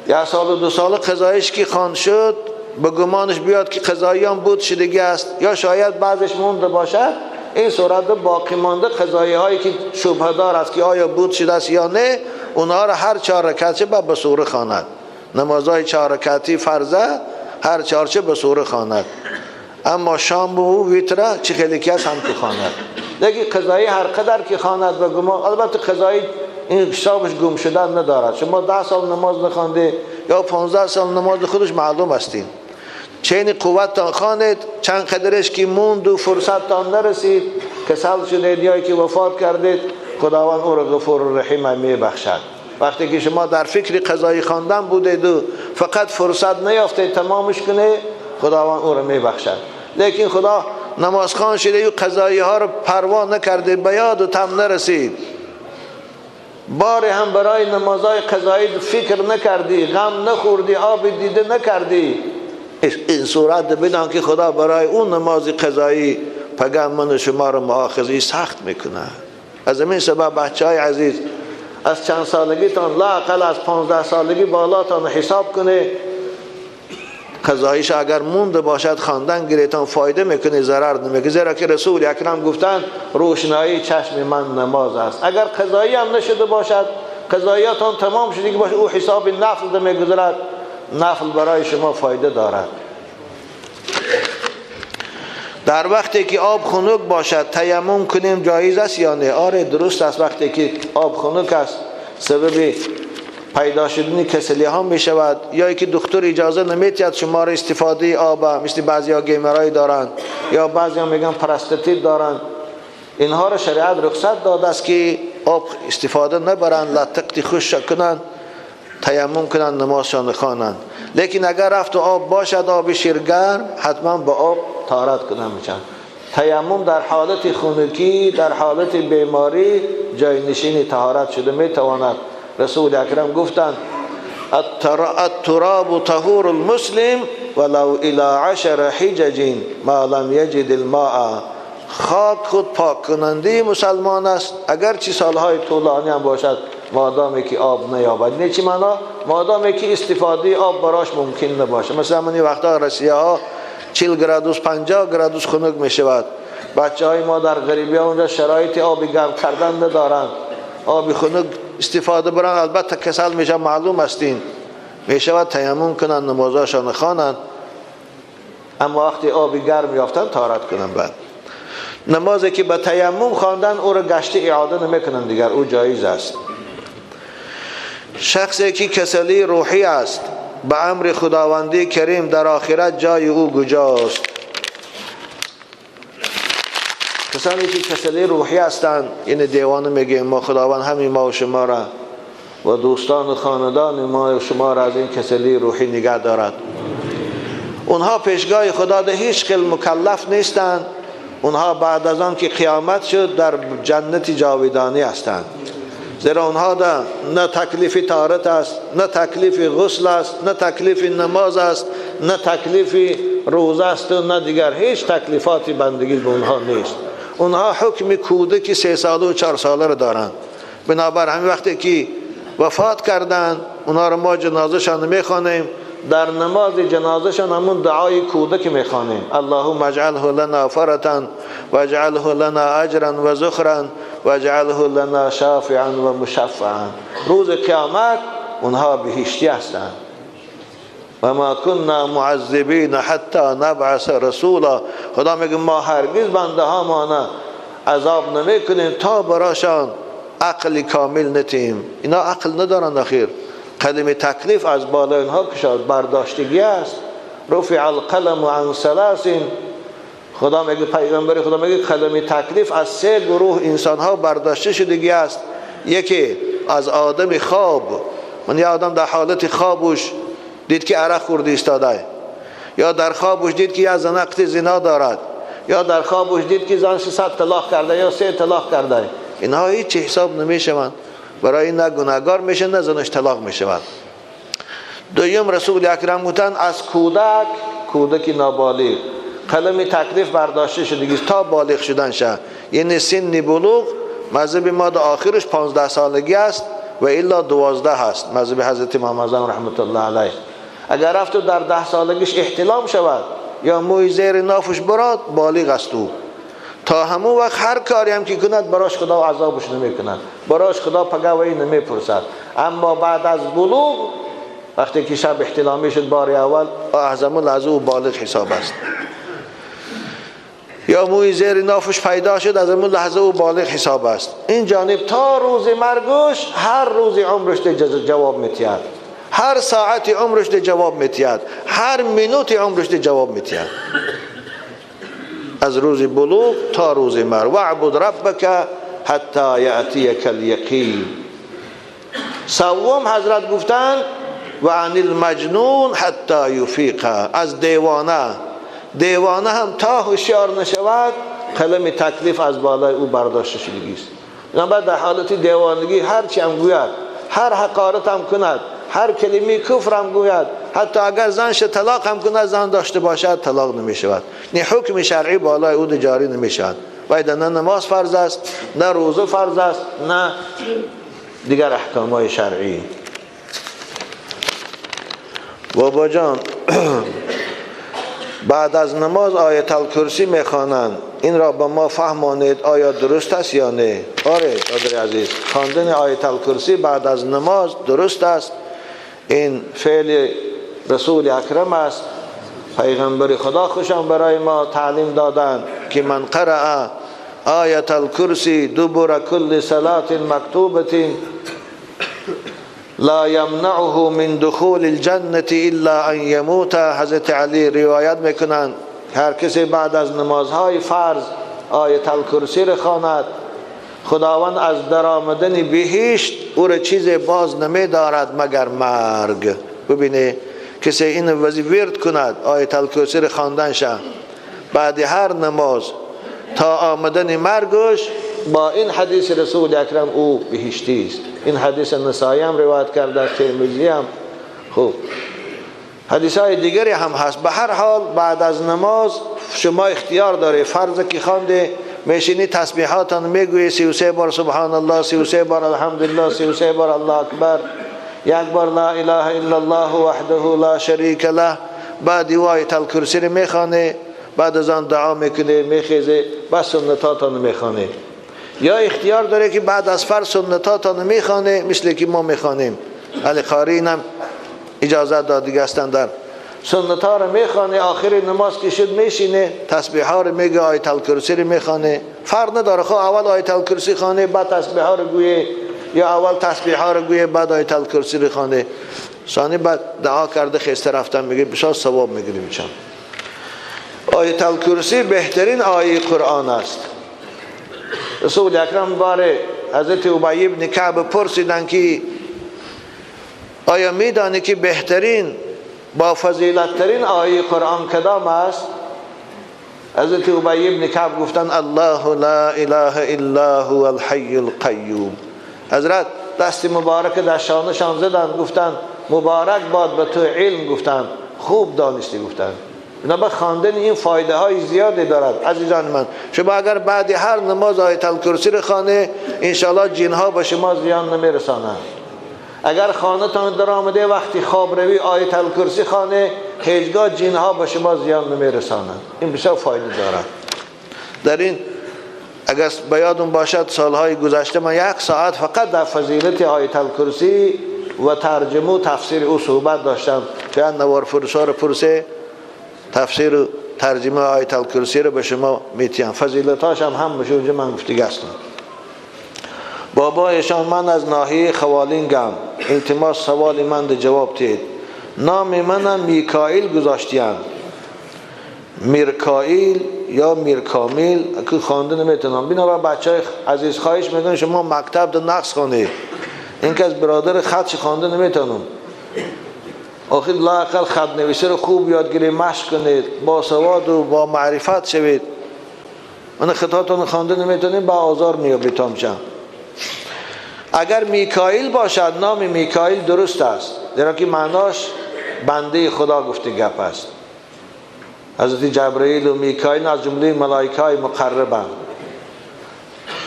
یک سال و دو سال قضاییش که خواند شد به گمانش بیاد که قضایی هم بود شدگی است، یا شاید بعضش مونده باشد، این صورت باقی مانده قضایی هایی که شبهه دار است که آیا بود شده است یا نه، اونها را هر 4 رکعت به سوره خواند. نمازهای 4 رکعتی فرضه هر 4 به سوره خواند، اما شام و ویتره چه خیلی که هم تو خواند. لیکن قضایی هر قدر که خواند به گمان، البته قضایی این حسابش گم شدن ندارد. شما 10 سال نماز نخوانده یا 15 سال نماز خودش معلوم هستین، چین قوتتان خواند، چند قدرش که موند و فرصتتان نرسید، کسل شدید یا که وفات کردید، خداوند او را غفور و رحیم می بخشد. وقتی که شما در فکر قضایی خواندن بودید و فقط فرصت نیافتید تمامش کنه، خداوند او را می بخشد. لیکن خدا نماز خوان شده و قضایی ها را پروا نکرده، به یاد و تم نرسید، بار هم برای نمازهای قضایی فکر نکردی، غم نخوردی، آب دیده نکردی، این صورت بدان که خدا برای اون نماز قضایی پگه من شما را مؤاخذه سخت میکنه. از این سبب بچه های عزیز، از چند سالگیتان لااقل از 15 سالگی بالاتان حساب کنه، قضاییش اگر مونده باشد خواندن گیرتان فایده میکنه، ضرر نمیکنه. زیرا که رسول اکرم گفتن روشنایی چشم من نماز است. اگر قضایی هم نشده باشد، قضاییاتان تمام شده که باشه، او حساب نفل میگذارد، نفل برای شما فایده دارد. در وقتی که آب خنک باشد تیمم کنیم جایز است یا نه؟ آره درست است. وقتی که آب خنک است سبب پیدا شدن کسلی ها می شود، یا اینکه دکتر اجازه نمیدهد شما را استفاده آب، مثل بعضی ها گیمرای دارند یا بعضی ها میگن پراستاتیت دارند، اینها را شریعت رخصت داده است که آب استفاده نبرند، لطقتی خشک کنند، تیمم کنند، نمازشان خوانند. لیکن اگر رفت و آب باشد، آب شیرگرم، حتما با آب طهارت کنند میشن. تیمم در حالت خنکی، در حالت بیماری جای نشین طهارت شده میتواند. رسول اکرم گفتند التراب طهور المسلم ولو الى 10 حجج ما لم یجد الماء. خاک خود پاک کننده مسلمان است، اگرچه سالهای طولانی هم باشد، مادامی که آب نیابد. نه چی معنا؟ مادامی که استفاده آب براش ممکن نباشه. مثلا من این وقتا رسیه ها 40 گرادوس 50 گرادوس خنک می شود. بچه های ما در غریبی ها اونجا شرایط آب گرم کردن ندارند، آب خنک استفاده برن، البته کسل میشه، معلوم هستین، میشود تیمم کنن، نمازاشان خوانند، اما وقتی آب گرم یافتن طهارت کنن. بعد نمازی که به تیمم خواندن او را گشت اعاده نمیکنن دیگر، او جایز است. شخصی که کسلی روحی است به امر خداوندی کریم در آخرت جای او کجاست؟ کسانی که کسلی روحی هستند، این دیوانه میگیم ما، خداوند همین ما و شما را و دوستان و خاندان ما و شما را از این کسلی روحی نگه دارد. اونها پیشگاه خدا ده هیچ خیل مکلف نیستند. اونها بعد از آن که قیامت شد در جنت جاودانی هستند، زیرا اونها ده نه تکلیف طهارت است، نه تکلیف غسل است، نه تکلیف نماز است، نه تکلیف روزه است و نه دیگر هیچ تکلیفات بندگی به اونها نیست. اونها حکم کودک 3 ساله و 4 ساله را دارند. بنابر همین وقتی که وفات کردند اونها را ما جنازه‌شان میخوانیم، در نماز جنازه‌شان همون دعای کودک میخوانیم: اللهم اجعله لنا فرطا واجعله لنا اجرا و ذخرا واجعله لنا شافعا و مشفعا. روز قیامت اونها بهشتی هستند. و ما كنا معذبین حتی نبعث رسولا. خدا میگه ما هرگز بنده ها ما عذاب نمیکنیم تا براشان عقل کامل نتیم. اینا عقل ندارن. اخیر قلم تکلیف از بالا اینها کشاد برداشتگی است. رفع القلم عن ثلاث. خدا میگه، پیغمبر خدا میگه قلم تکلیف از 3 گروه انسان ها برداشته شدگی است. یکی از آدم خواب، من یه آدم در حالت خوابش دید که عرق خورده ایستاده، یا در خوابش دید که یه زن زنا دارد، یا در خوابش دید که زنش 100 طلاق کرده یا 3 طلاق کرده. اینها هیچ حساب نمیشوند، برای نه گناهگار میشه نه زنش طلاق میشود. دویم رسول اکرم گفتند از کودک، کودک نابالغ قلم تکلیف برداشته شده تا بالغ شدن شه، یعنی سن بلوغ. مذهب ما در آخرش 15 سالگی است و الا 12 هست، مذهب حضرت امام اعظم رحمت الله علیه. اگر رفت و در 10 سالگیش احتلام شود یا موی زیر نافش براد، بالغ است او. تا همون وقت هر کاری هم که کند براش خدا عذابش نمیکند، براش خدا پگویی نمیپرسد. اما بعد از بلوغ وقتی که شب احتلامی شد بار اول، از همون لحظه او بالغ حساب است. یا موی زیر نافش پیدا شد، از همون لحظه او بالغ حساب است. این جانب تا روز مرگش هر روز عمرش جواب میتید، هر ساعت عمرش جواب میتید، هر منوت عمرش جواب میتید، از روز بلوغ تا روز مرگ. واعبد ربک حتی یأتیک الیقین. سوم حضرت گفتن و عن المجنون حتی یفیق، از دیوانه، دیوانه هم تا هوشیار نشود قلم تکلیف از بالای او برداشته شدگی است. بنابراین در حالت دیوانگی هر چی هم گوید، هر حقارت هم کند، هر کلمه کفر هم گوید، حتی اگر زنش طلاق هم کند، زن داشته باشد طلاق نمی شود. نه حکم شرعی بالای او جاری نمی شود. باید نه نماز فرض است، نه روزه فرض است، نه دیگر احکام های شرعی. بابا جان بعد از نماز آیت الکرسی میخوانند، این را به ما فهمانید آیا درست است یا نه؟ آره برادر عزیز، خواندن آیت الکرسی بعد از نماز درست است. این فعل رسول اکرم است. پیغمبر خدا خوشم برای ما تعلیم دادند که من قرأ آیت الکرسی دبر کل صلاة مکتوبة لا یمنعه من دخول الجنة الا ان یموت. حضرت علی روایت میکنند هر کسی بعد از نمازهای فرض آیت الکرسی را خواند، خداوند از درآمدن بهشت او را چیز باز نمی دارد مگر مرگ. ببینه کسی این وظیفه ورد کند، آیت الکرسی را خواندن شه بعد هر نماز تا آمدن مرگش، با این حدیث رسول اکرم او بهشتی است. این حدیث نسائی هم روایت کرده، ترمذی هم، خوب حدیث های دیگری هم هست. به هر حال بعد از نماز شما اختیار داری، فرض که خوانده میشینی تسبیحاتان میگویی، 33 بار سبحان الله، 33 بار الحمدلله، 33 بار الله اکبر، یک بار لا اله الا الله وحده لا شریک له. بعد آیت الکرسی رو میخوانه، بعد از آن دعا میکنه، میخیزه، بعد سنتاتان میخوانه. یا اختیار داره که بعد از فرض سنتاتان میخوانه، مثل که ما میخوانیم. علی قاری هم اجازه داد دیگه هستن در سنت ها رو میخوانه، آخر نماز که شد میشینه تسبیح ها رو میگه، آیت الکرسی رو میخوانه. فرق نداره، خب اول آیت الکرسی خوانه بعد تسبیح ها رو گویه، یا اول تسبیح ها رو گویه بعد آیت الکرسی رو خوانه. ثانی بعد دعا کرده خسته رفتن میگه بسیار ثواب میگیریم. چون آیت الکرسی بهترین آیه قرآن است. رسول اکرم باره حضرت ابی بن کعب پرسیدن که آیا میدانی که بهترین با فضیلت ترین آیه قرآن کدام است؟ حضرت ابی بن کعب گفتن الله لا اله الا هو الحی القیوم. حضرت دست مبارک در شانشان زدن، گفتن مبارک باد به تو علم، گفتن خوب دانستی، گفتن. بنابراین خواندن این فایده های زیادی دارد. عزیزان من، شما اگر بعد هر نماز آیت الکرسی رو خوانه، انشاءالله جن ها به شما زیان نمیرسانند. اگر خانه تان در آمده وقتی خواب روی آیت الکرسی خانه، هیچگاه جن ها به شما زیان نمیرسانند. این بسیار فایده دارد. در این اگر به یادم باشد سالهای گذشته من یک ساعت فقط در فضیلت آیت الکرسی و ترجمه و تفسیر او صحبت داشتم. چند نوار فرسا رو پرسه تفسیر و ترجمه آیت الکرسی رو به شما میتیم، فضیلتاش هم هم اونجا من گفتگی هستم. بابایشان من از ناحیه خوالینگم، التماس سوال من ده جواب تید. نام منم میکائیل گذاشتیم، میرکائیل یا میرکامیل که خوانده نمیتونم. بنابراین بچه های عزیز خواهش میکنم شما مکتب ده نقص خوانید، این که از برادر خطش خوانده نمیتونم. آخر لااقل خط نویسی رو خوب یاد گیرید، مشق کنید، با سواد و با معرفت شوید. من خطاتون خوانده نمیتونیم با آزار میابید تام چند. اگر میکائیل باشد، نام میکائیل درست است، زیرا که معناش بنده خدا گفته گپ است. حضرت جبرئیل و میکائیل از جمله ملائکه های مقربند،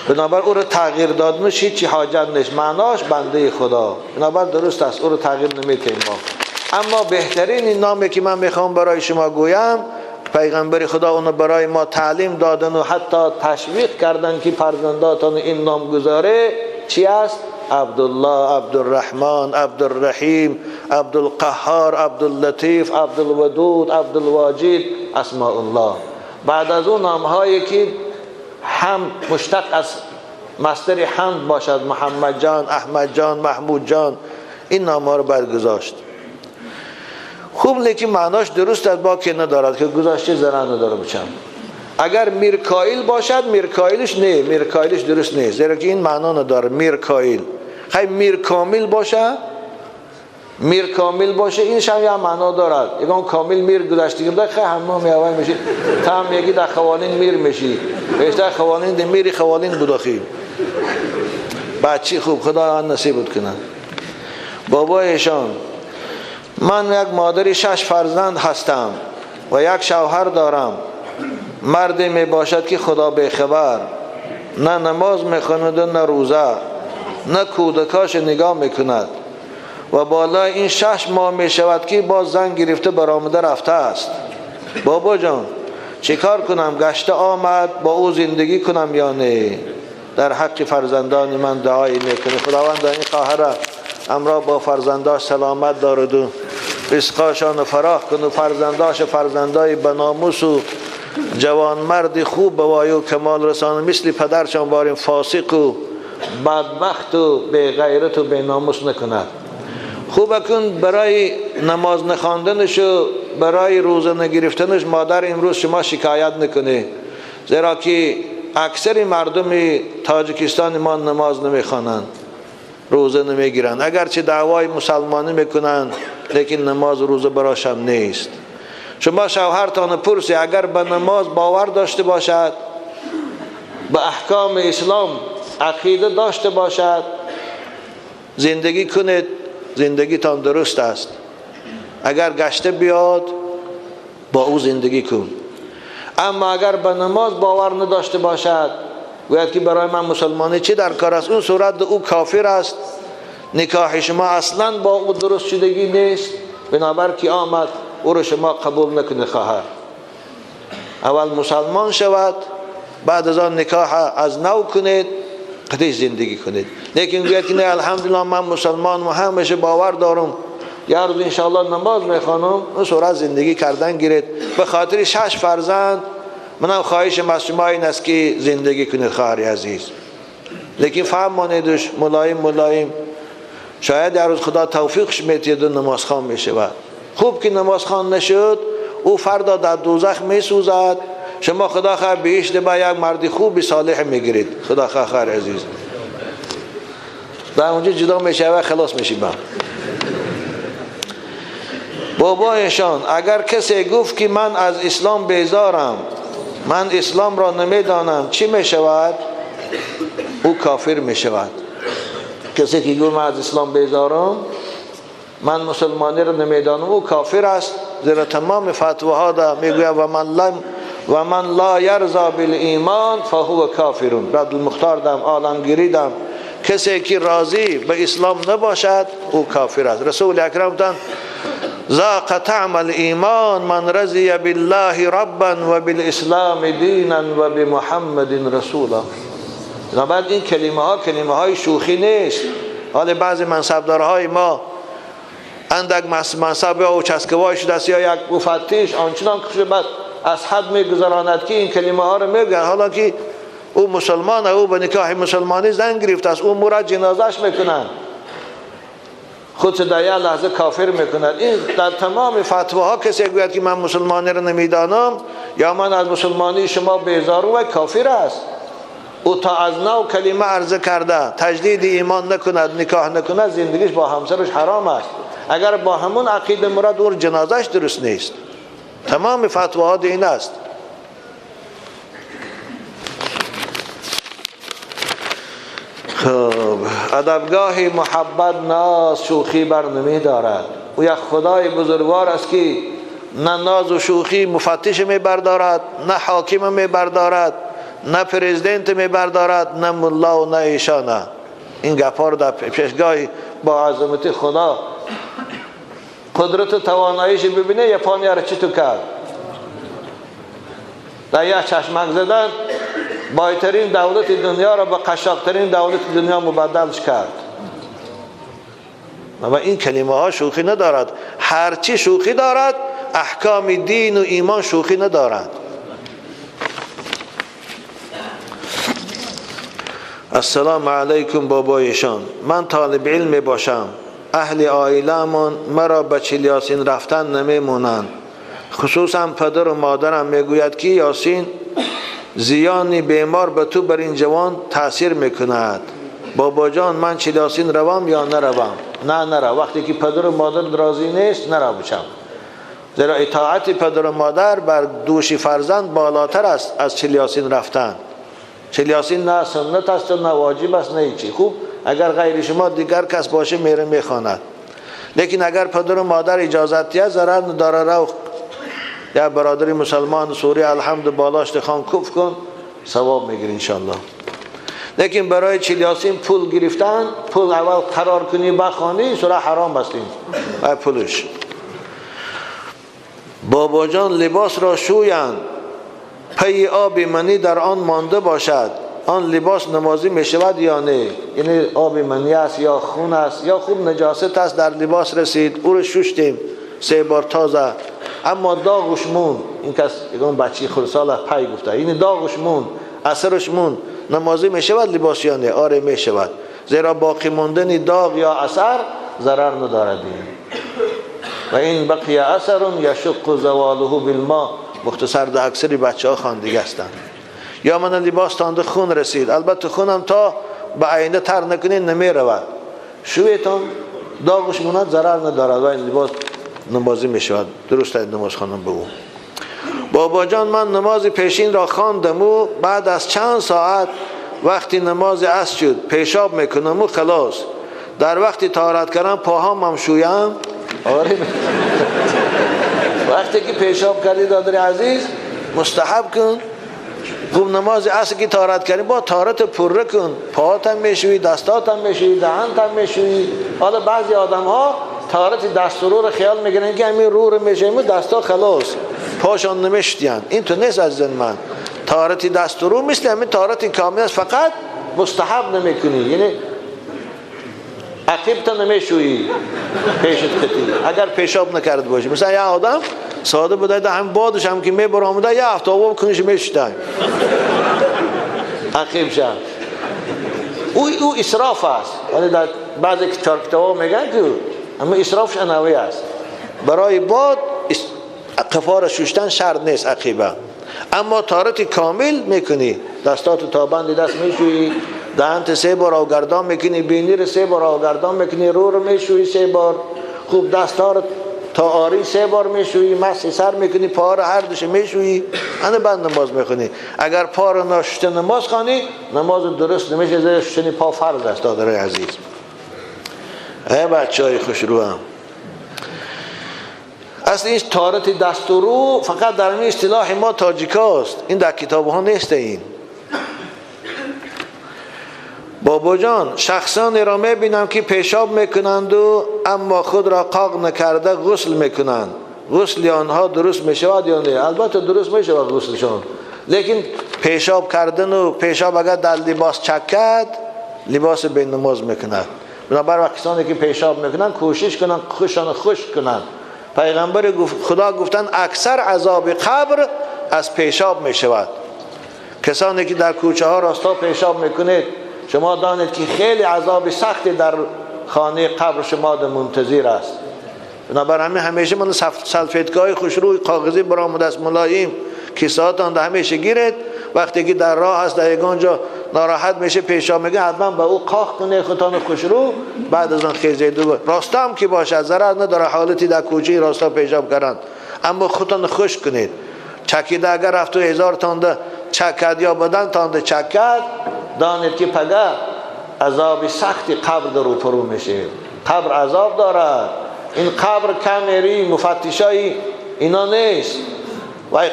بنابر او رو تغییر دادنش هیچی حاجت نیست، معناش بنده خدا، بنابر درست است، او رو تغییر نمیتیم ما. اما بهترین این نامی که من میخوام برای شما گویم پیغمبر خدا اونو برای ما تعلیم دادن و حتی تشویق کردن که فرزنداتان این نام گذاره چی است؟ عبدالله، عبدالرحمن، عبدالرحیم، عبدالقهار، عبداللطیف، عبدالودود، عبدالواجد، اسماء الله. بعد از اون نام هایی که هم مشتق از مصدر حمد باشد، محمد جان، احمد جان، محمود جان، این نام ها رو باید گذاشت. خوب لیکن معناش درست است، باکی ندارد که گذاشته ضرر نداره بچم. اگر میرکائیل باشد میرکائیلش نه، میرکائیلش درست نیست، زیرا که این معنا نداره میرکائیل. خیلی میرکامل باشه، میرکامل باشه این هم یه معنا دارد. یکم کامل میر گذاشتگی بوده، خیلی همه میوه میشی، تا هم یکی در خوالین میر میشی، بیشتر خوالین ده میری خوالین بود آخی. بچی خوب خدا نصیبت کنه. بابایشان من یک مادر 6 فرزند هستم و یک شوهر دارم. مردی می باشد که خدا بیخبر، نه نماز می خواند و نه روزه، نه کودکاش نگاه می کند و بالای این 6 ماه می شود که باز زن گرفته برآمده رفته است. بابا جان چیکار کنم؟ گشته آمد با او زندگی کنم یا نه؟ در حق فرزندان من دعایی میکنه. خداوند این خواهر امرا با فرزنداش سلامت دارد و رزقاشان فراخ کن و فرزنداش فرزندای بناموس و جوانمرد خوب به وای و کمال رسان، مثل پدرشان باریم فاسق و بدبخت و بی غیرت و بی ناموس نکند. خوب کن برای نماز نخواندنش و برای روزه نگرفتنش مادر امروز شما شکایت نکنه، زیرا که اکثر مردم تاجیکستان ما نماز نمیخوانند، روزه نمیگیرند، اگرچه دعوای مسلمانی میکنند لیکن نماز روزه براشم نیست. شما شوهرتان پرسی اگر به نماز باور داشته باشد، به احکام اسلام عقیده داشته باشد، زندگی کنید، زندگیتان درست است. اگر گشته بیاد با او زندگی کن. اما اگر به نماز باور نداشته باشد، گوید که برای من مسلمانی چی در کار است، اون صورت او کافر است، نکاح شما اصلا با او درست شدگی نیست. بنابر که آمد او رو شما قبول نکنه خواهر. اول مسلمان شود، بعد از آن نکاح از نو کنید، قدیش زندگی کنید. لیکن گوید که نه الحمدلله من مسلمان و همیشه باور دارم، یه روز انشاءالله نماز میخوانم، اون صورت زندگی کردن گیرید. به خاطر 6 فرزند منم خواهشم از شما این است که زندگی کنید خواهر عزیز. لیکن فهم مانیدش ملایم ملایم، شاید یه روز خدا توفیقش میتید و نمازخوان میشود. خوب که نمازخوان نشد، او فردا در دوزخ میسوزد، شما خدا خواهد بهشت با یک مرد خوب صالح میگیرید. خدا خواهد خواهر عزیز در اونجا جدا میشه و خلاص میشی. با بابایشان اگر کسی گفت که من از اسلام بیزارم، من اسلام را نمیدانم، چی میشود؟ او کافر میشود. کسی که گفت من از اسلام بیزارم، من مسلمانی را نمیدانم، او کافر است. زیرا تمام فتواها دا میگوید و من لا یرضا بالایمان فهو کافرون. رد المختار دم، عالمگیری دم، کسی که راضی به اسلام نباشد او کافر است. رسول اکرم تن ذاق طعم الایمان من رضی بالله ربا و بالاسلام دینا و بمحمد رسولا. بعد این کلمه ها کلمه های شوخی نیست. حال بعضی منصبدارهای ما اندک منصب یا چسکوای شده است یا یک مفتش آنچنان که بعد از حد میگذراند که این کلمه ها رو میگن، حالا که او مسلمان، او به نکاح مسلمانی زن گرفته است، او مرا جنازش میکنن، خود در یک لحظه کافر میکند. این در تمام فتواها کسی گوید که من مسلمانی رو نمیدانم یا من از مسلمانی شما بیزارم، و کافر است. او تا از نو کلمه عرضه کرده تجدید ایمان نکند، نکاح نکند، زندگیش با همسرش حرام است. اگر با همون عقیده مراد او جنازش درست نیست. تمام فتواها این است. خب ادبگاه محبت ناز شوخی بر نمی دارد. او یک خدای بزرگوار است که نه ناز و شوخی مفتش می بردارد، نه حاکم می بردارد، نه پرزیدنت می بردارد، نه ملا و نه ایشانه. این گپا رو در پیشگاه با عظمت خدا قدرت و تواناییش ببینه، یپانیا رو چطور کرد. در یک چشمک زدن بایترین دولت دنیا را به قشاقترین دولت دنیا مبدلش کرد. و این کلمه ها شوخی ندارد. هرچی شوخی دارد احکام دین و ایمان شوخی ندارد. السلام علیکم بابایشان، من طالب علم باشم. اهل عائله‌مان مرا به چل یاسین رفتن نمیمونند. خصوصا پدر و مادرم میگوید که یاسین زیان بیمار به تو بر این جوان تاثیر میکند. بابا جان من چل یاسین روم یا نروم؟ نه نرو. وقتی که پدر و مادر راضی نیست نرو بچم، زیرا اطاعت پدر و مادر بر دوش فرزند بالاتر است از چل یاسین رفتن. چل یاسین نه سنت است نه واجب است نه هیچی. خوب اگر غیر شما دیگر کس باشه میره میخواند، لیکن اگر پدر و مادر اجازت دیه ضرر نداره. رو یا برادر مسلمان سوری الحمد بالاش خان کف کن ثواب میگیری انشالله. لیکن برای چل یاسین پول گرفتن، پول اول قرار کنی بخوانی سوره حرام است این پولش. بابا جان لباس را شویند، پی آب منی در آن مانده باشد، آن لباس نمازی می شود یا نه؟ یعنی آب منی است یا خون است یا خوب نجاست است در لباس رسید، او رو ششتیم 3 بار تازه، اما داغش مون. این کس یکم بچی خرسال پی گفته، این داغش مون، اثرش مون، نمازی می شود لباس یا نه؟ آره می شود، زیرا باقی ماندن داغ یا اثر ضرر ندارد. و این بقی اثر یشق زواله بالماء. مختصر در اکثری بچه ها خواندگی هستند. یا من لباس تانده خون رسید، البته خونم تا به آینده تر نکنین نمی رود، شویتان داغش موند ضرر ندارد و این لباس نمازی می شود. درست نماز خواندم به او. بابا جان من نماز پیشین را خواندم و بعد از چند ساعت وقتی نماز عصر شد پیشاب میکنم و خلاص. در وقتی طهارت کردم پاهام هم شویم. آره وقتی که پیشاب کردی دادر عزیز مستحب کن. خوب نماز عصر که طهارت کردی با طهارت پره کن، پاهات هم میشویی، دستات هم میشویی، دهنت هم میشویی. حالا بعضی آدم ها طهارت دست و رو رو خیال میگیرن که همین رو رو میشویم و دستا خلاص پاشان نمیشتین. این تو نیست عزیزان من. طهارت دست و رو مثل همین طهارت کامل است، فقط مستحب نمیکنی، یعنی عقیب تا نمیشویی پیشت خطی اگر پیشاب نکرد باشی. مثلا یه آدم ساده بوده ده هم بادش هم که میبر آمده یه هفته آب کنش میشتن عقیب شد. او اسراف است. یعنی در بعضی کتاب‌ها میگن که اما اسرافش انوی است. برای باد قفار ششتن شرط نیست عقیبه، اما طهارت کامل میکنی، دستات تا بند دست میشویی، دهنت 3 بار آگردان میکنی، بینی رو 3 بار آگردان میکنی، رو رو میشویی 3 بار، خوب دستها رو تا آری 3 بار میشویی، مسح سر میکنی، پا رو هر دوش میشویی، انا بعد نماز میخونی. اگر پا رو نشسته نماز خوانی نماز درست نمیشه، زیرا شستن پا فرض است. دادرای عزیز، ای بچهای خوشرو هم، اصل این طهارت دست و رو فقط در این اصطلاح ما تاجیکاست، این در کتاب ها نیست. این بابا جان شخصانی را میبینم که پیشاب میکنند و اما خود را قاق نکرده غسل میکنند، غسل آنها درست میشود یا نه؟ البته درست میشود غسلشان، لیکن پیشاب کردن و پیشاب اگر در لباس چکد لباس به نماز میکند. بنابراین کسانی که پیشاب میکنند کوشش کنند خوشان خشک کنند. پیغمبر خدا گفتن اکثر عذاب قبر از پیشاب میشود. کسانی که در کوچه ها راستا پیشاب میکنید شما دانید که خیلی عذاب سختی در خانه قبر شما در منتظر است. بنابراین همیشه من سلفیتگاه خوشروی کاغذی برآمده است ملایم کیسه‌هاتان در همیشه گیرید. وقتی که در راه هست در یگان جا ناراحت میشه پیشاب میگه حتما به او قاق کنه خودتان خوشرو، بعد از آن خیزید و راستا هم که باشه ضرر نداره حالتی در کوچه راستا پیشاب کردن، اما خودتان خوش کنید. چکیده اگر رفت و هزار تانده چکد یا بدن تانده چکد، دانید که پگه عذاب سختی قبر در روپرو میشه. قبر عذاب دارد. این قبر کمری مفتشای اینا نیست و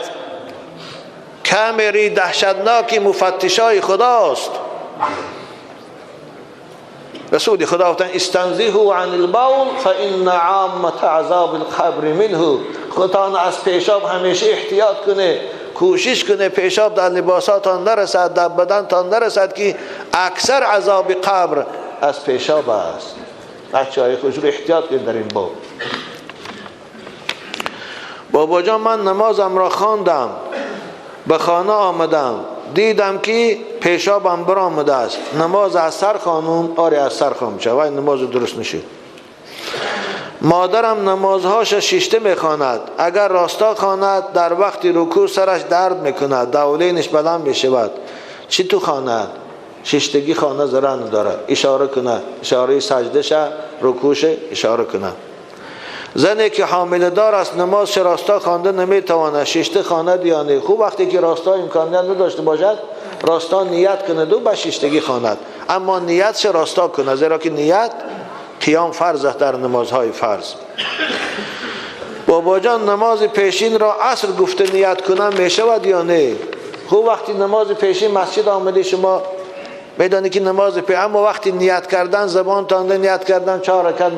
کمری دهشتناکی مفتشای خداست. رسول خدا گفتن استنزهوا عن البول فان عامة عذاب القبر منه. خودتان از پیشاب همیشه احتیاط کنه. کوشش کنه پیشاب در لباساتان نرسد، در بدنتان نرسد که اکثر عذاب قبر از پیشاب است. بچه های خوش رو احتیاط کنید در این باب. بابا جان من نمازم را خواندم، به خانه آمدم، دیدم که پیشابم برآمده است، نماز از سر خانم؟ آره از سر خانم شد، وای نماز درست نشد. مادرم نمازهاش شیشته میخواند، اگر راستا خواند در وقت رکوع سرش درد میکند، دولینش بلند میشود. چی تو خواند؟ شیشتگی خانه ضرر نداره، اشاره کنه، اشاره سجده شه، رکوع شه، اشاره کنه. زنی که حامله دار است نماز راستا خوانده نمیتواند، شیشته خواند یا نه؟ خوب وقتی که راستا امکانیت نداشته باشد راستا نیت کنه و به شیشتگی خواند، اما نیتش راستا کنه، زیرا که نیت قیام فرض است در نمازهای فرض. بابا جان نماز پیشین را عصر گفته نیت کنم میشود یا نه؟ خوب وقتی نماز پیشین مسجد آمده شما میدانی که نماز پیشین، اما وقتی نیت کردن زبان تانده نیت کردن 4 رکعت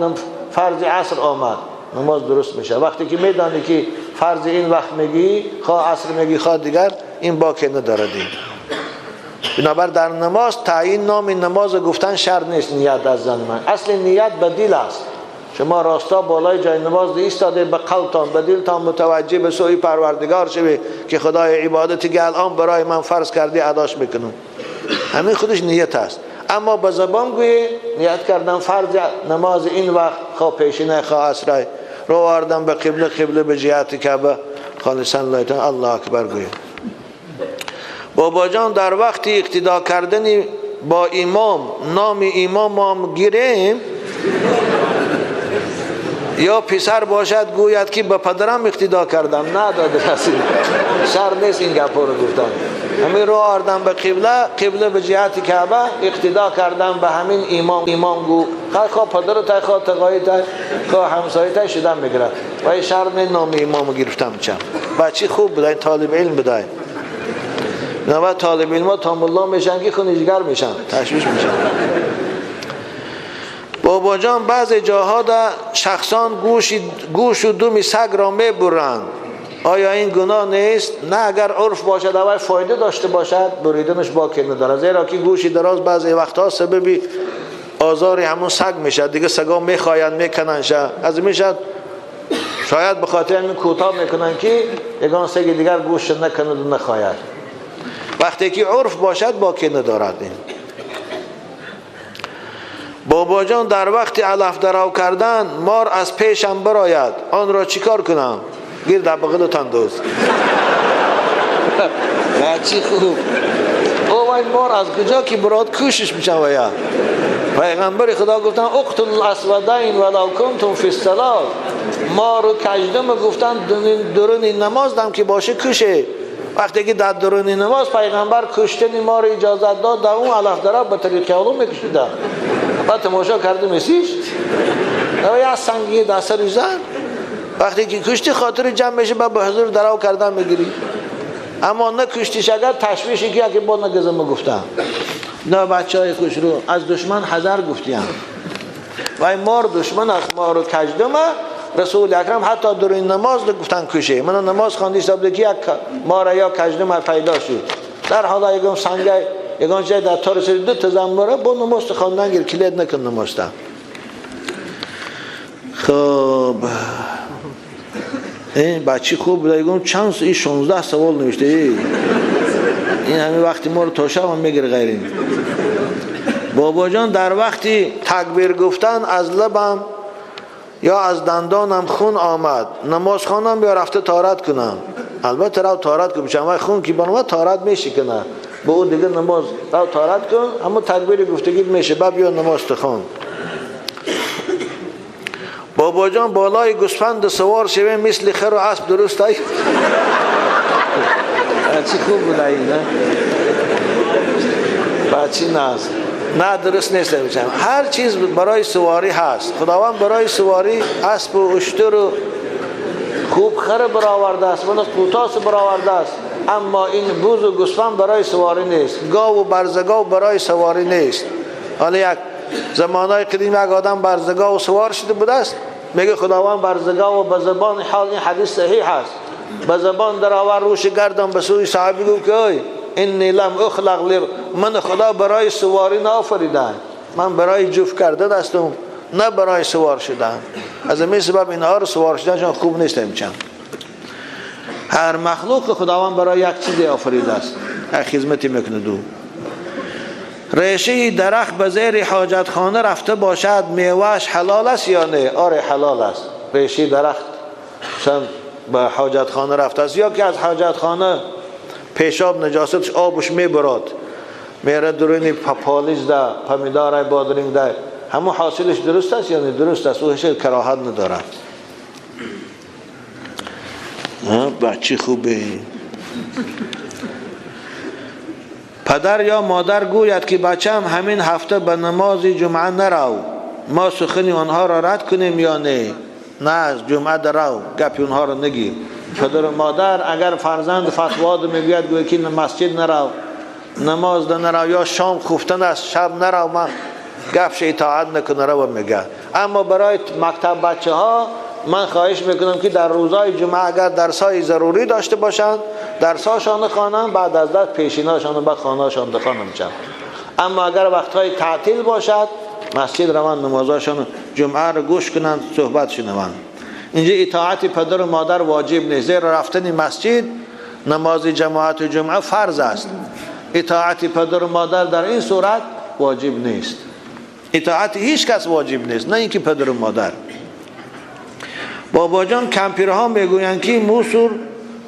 فرض عصر آمد، نماز درست میشه. وقتی که میدانی که فرض این وقت میگی، خواه عصر میگی خواه دیگر، این باکی نداره دید. بنابر در نماز تعیین نام نماز گفتن شرط نیست نیت از زن من. اصل نیت به دل است. شما راستا بالای جای نماز ایستاده، به قلبتان به دلتان متوجه به سوی پروردگار شوی که خدای عبادتی که الان برای من فرض کردی اداش میکنم، همین خودش نیت است. اما به زبان گویی نیت کردن فرض نماز این وقت، خواه پیشینه خواه عصر، رو آوردم به قبله، قبله به جهت کعبه، خالصا لله الله اکبر گویی. بابا جان در وقت اقتدا کردن با امام نام امام هم گیریم یا پسر باشد گوید که به پدرم اقتدا کردم، نه داده رسید شر نیست این گپا رو گفتن. همین رو آوردم به قبله، قبله به جهت کعبه، اقتدا کردم به همین امام، امام گو خواه پدر تای خواه تقایی تای خواه همسایه تای شدن میگیرد و این شر نیست نام امام گرفتم. چم بچه خوب بوده، طالب علم بوده. نه طالب علم ها تا ملا میشن که خونیجگر میشن، تشویش میشن. بابا جان بعضی جاها در شخصان گوش و دم سگ را میبرند، آیا این گناه نیست؟ نه، اگر عرف باشد اول فایده داشته باشد بریدنش باکی نداره، زیرا که گوشی دراز بعضی وقتها سبب آزار همون سگ میشه، دیگه سگا میخواین میکنن شه از میشد، شاید به خاطر همین کوتاه میکنن که یگان سگ دیگر گوش نکند و نخواهد. وقتی که عرف باشد باکی ندارد. این بابا جان در وقت علف درو کردن مار از پیشم براید، آن را چیکار کنم؟ گیر در بغلتان دوست. چی خوب او این مار از کجا که براد کوشش میشن. و یا پیغمبر خدا گفتن اقتل الاسودین ولو کنتم فی الصلاه، مار و کژدم گفتن درون نماز دم که باشه کشه. وقتی که در درون نماز پیغمبر کشتن مار اجازت داد، در اون علف درو به طریق علوم میکشیدن. بعد تماشا کرده میسیش یا سنگی در سر زن، وقتی که کشتی خاطر جمع میشه بعد به حضور درو کردن میگیری. اما نه کشتیش اگر تشویشی که اگه با نگزم گفتم نه بچه های خوش رو از دشمن حذر گفتیم و این مار دشمن است، مار و کژدمه. رسول اکرم حتی در این نماز گفتن کشه. من نماز خواندی حساب که یک مار یا کژدم پیدا شد، در حالا یگم سنگ یگان جای در تار سر دو تا زنبوره با نماز خواندن گیر کلید نکن نماز تا. خب این بچه خوب بوده، یگم چند این 16 سوال نوشته، این همین وقتی ما رو تا شب هم میگیره غیرین. بابا جان در وقتی تکبیر گفتن از لبم یا از دندانم خون آمد، نماز خوانم یا رفته طهارت کنم؟ البته رو طهارت کن، چون خون که بنوه طهارت میشه کنه به او دیگه نماز رو طهارت کن، اما تکبیر گفتگی میشه بعد بیا نماز تخوان. بابا جان بالای گوسفند سوار شوه مثل خر و اسب درست ای؟ چی خوب بود این نه؟ بچی ناز نه درست نیست. هر چیز برای سواری هست، خداوند برای سواری اسب و اشتر و خوب خر برآورده است، من قوتاس برآورده است، اما این بوز و گوسفند برای سواری نیست، گاو و برزگاو برای سواری نیست. حالا یک زمانهای قدیم یک آدم برزگاو سوار شده بوده است، میگه خداوند برزگاو به زبان حال این حدیث صحیح است، به زبان در آور روش گردم به سوی صحابی گفت که ای انی لم اخلق لر، من خدا برای سواری نآفریدن، من برای جفت کردن هستم نه برای سوار شدن. از این سبب اینها رو سوار شدنشان خوب نیست. چند هر مخلوق خداوند برای یک چیزی آفریده است، یک خدمتی میکنه. دو ریشه درخت به زیر حاجتخانه رفته باشد میوهش حلال است یا نه؟ آره حلال است. ریشه درخت مثلا به حاجتخانه رفته است یا که از حاجتخانه پیشاب نجاستش آبش میبرد میره درونی پالیز ده پمیدار بادرنگ ده، همون حاصلش درست است یا نه؟ درست است، او هیچ کراهت نداره. بچه خوبه. پدر یا مادر گوید که بچه‌ام همین هفته به نماز جمعه نرو، ما سخن آنها را رد کنیم یا نه؟ نه، از جمعه درو، گپی اونها را نگیر. پدر و مادر اگر فرزند فتوا میگوید گوید که مسجد نرو، نماز نرو یا شام خفتن است شب نرو، من گپش اطاعت نکنه رو میگه. اما برای مکتب بچه ها من خواهش میکنم که در روزهای جمعه اگر درسای ضروری داشته باشند درساشان خوانند، بعد از درس پیشیناشان به خانه‌شان بخوانند. اما اگر وقتهای تعطیل باشد مسجد روان نمازاشان جمعه رو گوش کنند، صحبت شنوند. اینجا اطاعت پدر و مادر واجب نیست، زیرا رفتن مسجد نماز جماعت جمعه فرض است. اطاعت پدر و مادر در این صورت واجب نیست. اطاعت هیچ کس واجب نیست، نه اینکه پدر و مادر. بابا جان کمپیرها میگویند که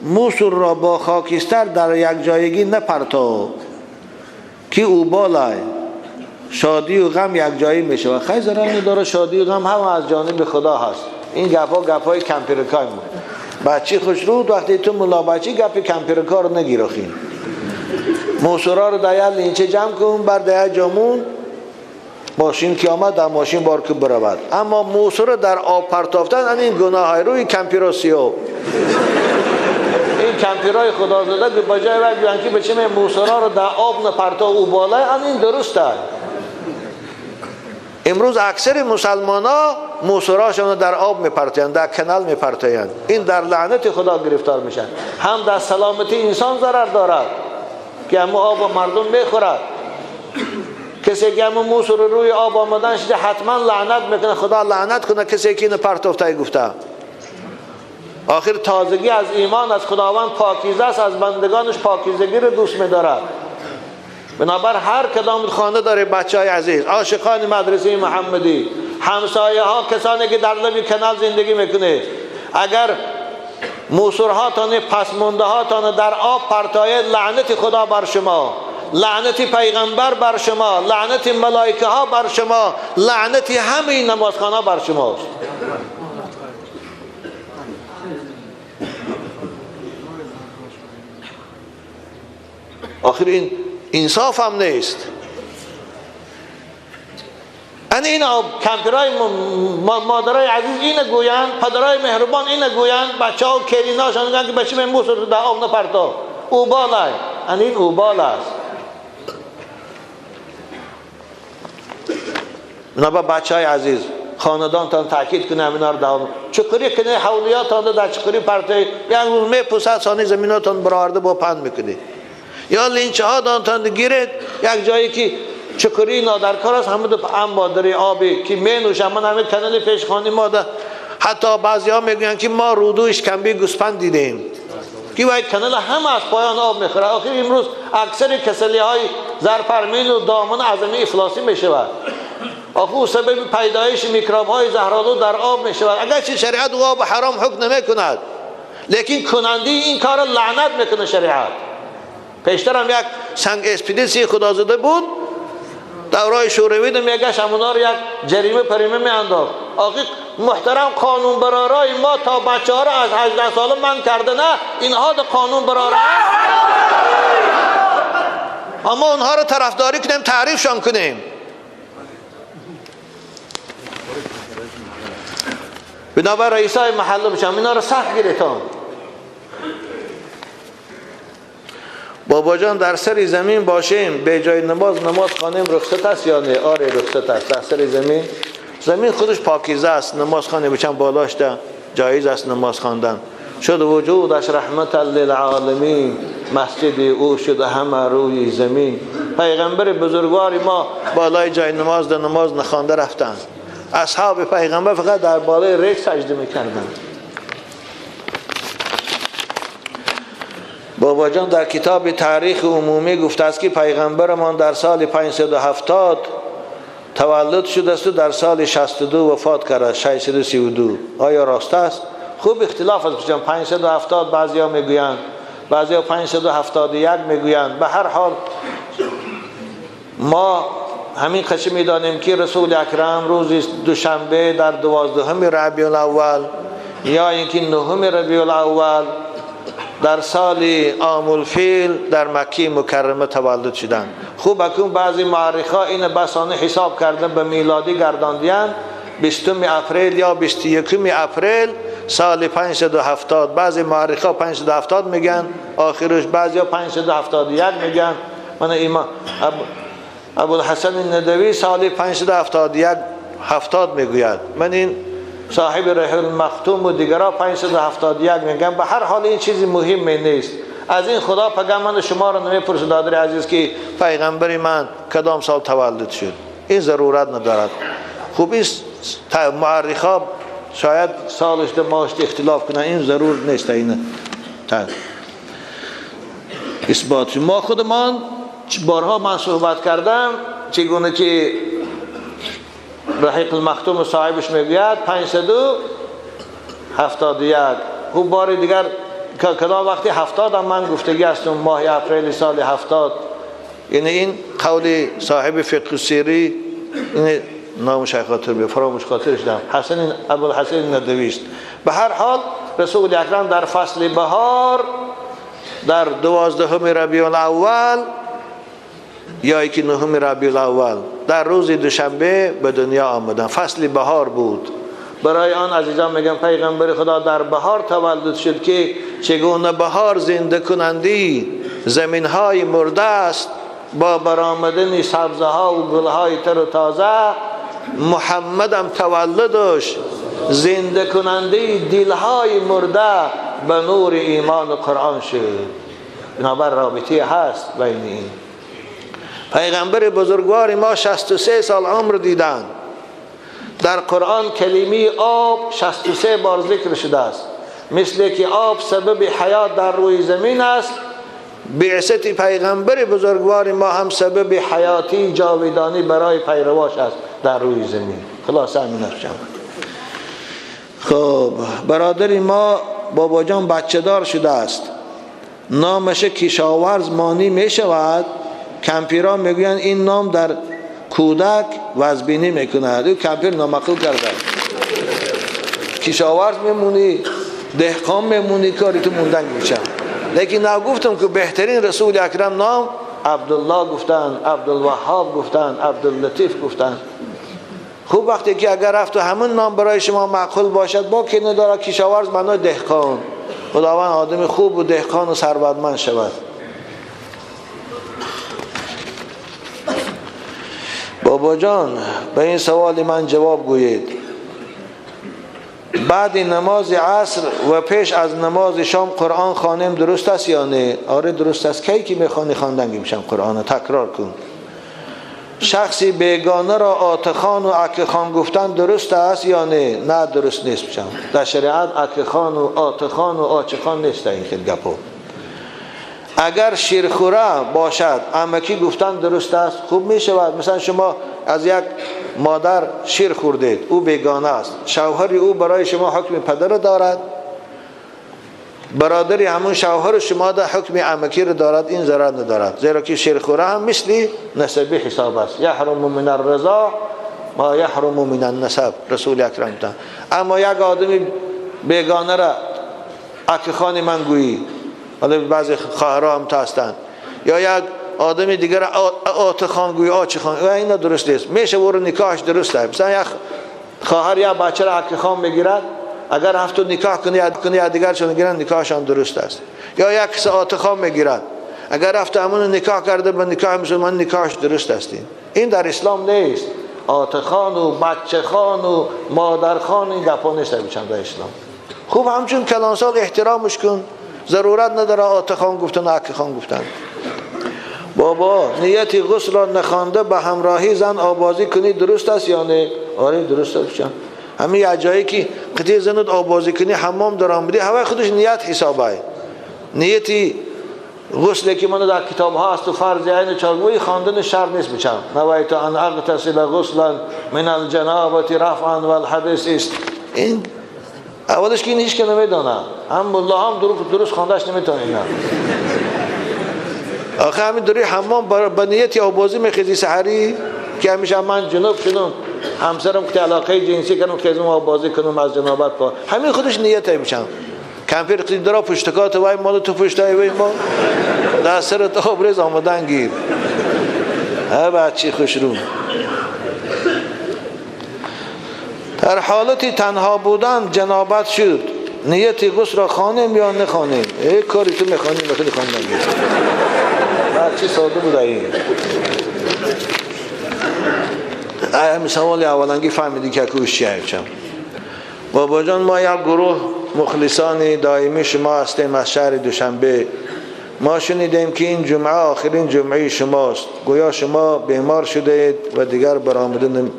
موسور را با خاکستر در یک جایگی نپرتو که او بالای شادی و غم یک جایی میشه. خیلی ضرر نداره، شادی و غم هم از جانب خدا هست. این گپا گپای کمپیرکای ما. بچه خوشرود وقتی تو ملا بچه گپ کمپیرکا رو نگیر. آخی موسورا رو در لینچه جمع کن بر در جامون ماشین که آمد در ماشین بار که برود. اما موسور در آب پرتافتن این گناه های روی کمپیرا سیو. این کمپیرای خدا زده که با جای وقت بیان که بچه موسورا رو در آب نپرتا او بالای، این درست است. امروز اکثر مسلمان ها موسوراشون رو در آب میپرتایند، در کنال میپرتایند. این در لعنت خدا گرفتار میشن. هم در سلامتی انسان ضرر دارد که همه آب مردم میخورد. کسی که همه موسور روی آب آمدن شده حتما لعنت میکنه، خدا لعنت کنه کسی که اینو پرتوفته گفته. آخر تازگی از ایمان از خداوند پاکیزه است، از بندگانش پاکیزگی رو دوست میدارد. بنابر هر کدام خانه داره بچه های عزیز، عاشقان مدرسه محمدی، همسایه ها، کسانی که در لبی کنال زندگی میکنه، اگر موسورهاتان پسمونده هاتان در آب پرتاید لعنت خدا بر شما، لعنت پیغمبر بر شما، لعنت ملائکه ها بر شما، لعنت همه نمازخانه بر شماست. آخر این انصاف هم نیست. این کمپیرای مادرای عزیز اینو گویند، پدرای مهربان اینو گویند، بچه ها و کلیناشان گویند که بچه من موسر در آب نپرتا، او بالای، این او بالا است. بنابر بچه های عزیز خاندانتان تاکید کنه همینا رو دوام چکری کنه، حولیاتان در چکری پرتای یک روز میپوسد سانی زمیناتان برآورده با پند میکنه. یا لینچه ها دانتان گیرید یک جایی که چکری نادرکار است، همه دو اما در آبی که می نوشم. من همه کنال پیشخانی ما ده، حتی بعضی ها میگویند که ما رودو اشکمبی گوسفند دیدیم که باید کنال هم از پایان آب میخوره. آخر امروز اکثر کسلی های زرپرمین و دامن اعظمی افلاسی میشود. آخر سبب پیدایش میکروب های زهرآلود در آب میشود. اگرچه شریعت آب حرام حکم نمیکند، لیکن کننده این کار لعنت میکنه شریعت. پیشتر هم یک سنگ اسپیدیسی خدا زده بود دورای شوروی ده میگشت همونا رو یک جریمه پریمه میانداخت. آخه محترم قانون برارای ما تا بچه ها رو از 18 ساله من کرده نه، اینها ده قانون برارای اما اونها رو طرفداری کنیم، تعریفشان کنیم. بنابر رئیسای محله بشم اینا رو سخت گیرتان. بابا جان در سر زمین باشیم به جای نماز نماز خوانیم رخصت است یا نه؟ آره رخصت است. در سر زمین، زمین خودش پاکیزه است، نماز خوانیم بچم بالاش ده جایز است نماز خواندن. شد وجودش رحمت للعالمین، مسجد او شد همه روی زمین. پیغمبر بزرگوار ما بالای جای نماز در نماز نخوانده رفتند. اصحاب پیغمبر فقط در بالای ریگ سجده میکردند. بابا جان در کتاب تاریخ عمومی گفته است که پیغمبرمان در سال 570 تولد شده است و در سال 62 وفات کرد، 632. آیا راست است؟ خوب اختلاف است. 570 بعضیا میگویند، بعضیا 571 میگویند. به هر حال ما همین قصه میدانیم که رسول اکرم روز دوشنبه در 12 ربیع الاول یا اینکه 9 ربیع الاول در سال عام الفیل در مکه مکرمه تولد شدند. خوب اکنون بعضی مورخا این بسانه حساب کردن به میلادی گرداندیان 20 اپریل یا 21 اپریل سال 570. بعضی مورخا 570 میگن آخرش، بعضیا 571 میگن. من ایمان ابوالحسن ندوی سال 571 70 میگوید. من این صاحب رحل المختوم و دیگرها 571 میگن. به هر حال این چیزی مهم نیست. از این خدا پیغمبر شما رو نمیپرسه دادر عزیز که پیغمبر من کدام سال تولد شد، این ضرورت ندارد. خوب این مورخا شاید سالش در ماهش اختلاف کنن، این ضرور نیست. این اثبات ما خودمان بارها من صحبت کردم چگونه که رحیق المختوم صاحبش میگوید 571. خوب بار دیگر کدام وقتی 70 هم من گفتگی هستم، ماه اپریل سال 70. یعنی این قول صاحب فقه سیری، این نامش خاطر به فراموش خاطرش دم، حسن ابوالحسن ندوی است. به هر حال رسول اکرم در فصل بهار در 12 ربیع الاول یا یکی 9 ربیع الاول در روز دوشنبه به دنیا آمدن. فصل بهار بود. برای آن عزیزان میگم پیغمبر خدا در بهار تولد شد که چگونه بهار زنده کنندی زمین های مرده است با برآمدن سبزه ها و گل های تر و تازه. محمدم تولدش زنده کننده دل های مرده به نور ایمان و قرآن شد. بنابر رابطه هست بین این. پیغمبر بزرگوار ما 63 سال عمر دیدند. در قرآن کلمه آب 63 بار ذکر شده است. مثل که آب سبب حیات در روی زمین است، بعثت پیغمبر بزرگوار ما هم سبب حیاتی جاودانی برای پیرواش است در روی زمین. خلاص همین است. خب برادر ما بابا جان بچه دار شده است، نامش کشاورز مانی می شود. کمپیران میگویند این نام در کودک وزبینی میکند. او کمپیر نامعقول کرده. کشاورز میمونی، دهقان میمونی، کاری تو موندن میشم. لیکن گفتم که بهترین رسول اکرم نام عبدالله گفتن، عبدالوهاب گفتن، عبداللطیف گفتن. خوب وقتی که اگر رفت و همون نام برای شما معقول باشد با که نداره. کشاورز معنای دهقان. خداوند آدم خوب و دهقان و ثروتمند شود. بابا جان به این سوال من جواب گویید. بعد نماز عصر و پیش از نماز شام قرآن خوانیم درست است یا نه؟ آره درست است. کی که میخوانی خواندن میشم قرآن تکرار کن. شخصی بیگانه را آتخان و عکخان گفتن درست است یا نه؟ نه درست نیست. بشم در شریعت عکخان و آتخان و آچخان نیست این خیلی گپو. اگر شیرخوره باشد عمکی گفتن درست است؟ خوب می شود. مثلا شما از یک مادر شیر خوردید، او بیگانه است، شوهر او برای شما حکم پدر دارد، برادری همون شوهر شما در حکم عمکی رو دارد، این ضرر ندارد، زیرا که شیرخوره هم مثل نسبی حساب است. یحرم من الرضا ما یحرم من النسب، رسول اکرم. اما یک آدمی بیگانه را عکخان من گویی، حالا بعضی خواهرها هم تا هستند، یا یک آدم دیگر آت خان گویی، آچ خان، اینا درست نیست. میشه ور نکاحش درست است. مثلا یک خواهر یا بچه را عکخان خان میگیرد، اگر هفت نکاح کنه یا دیگرشون میگیرن نکاحشان درست است. یا یک آت خان میگیرد، اگر رفت همون نکاح کرده به نکاح مسلمان نکاحش درست است. این در اسلام نیست. آت خان و بچه خان و مادر خان این گپا نیست در اسلام. خوب همچون کلانسال احترامش کن، ضرورت نداره آته خان گفتن اکه خان گفتن. بابا نیت غسل را نخوانده به همراهی زن آبازی کنی درست است یا نه؟ آره درست است. همین یه جایی که قطعه زنت آبازی کنی حمام در آمدی، هوای خودش نیت حسابه. نیتی غسل که من در کتاب ها است و فرض عین چارگوی خواندن شر نیست میشم. نویت ان اغتسل غسلا من الجنابه رفعا والحدث است. این اولش که این هیچ که نمیدانه، هم ملا هم درست خواندهش نمیتونه. اینا آخه همین دوری حمام با نیتی آبازی میخیزی سحری که همیشه من جنوب شدم همسرم که علاقه جنسی کنم که ازم آبازی کنم از جنابت پا، همین خودش نیت میشم. کمپیر قطعی درا پشتکات وای مال تو پشتای وای ما در سرت آبریز آمدن گیر. ها بچی خوش رو. در حالت تنها بودن جنابت شد، نیت غسل را خوانیم یا نخوانیم؟ ای کاری تو میخوانیم بخیلی خواندن گیر. بچی ساده بوده این. همین سوال اولانگی فهمیدی که اکوش چیه بچم. بابا جان ما یک گروه مخلصان دائمی شما هستیم از شهر دوشنبه. ما شنیدیم که این جمعه آخرین جمعه شماست، گویا شما بیمار شده اید و دیگر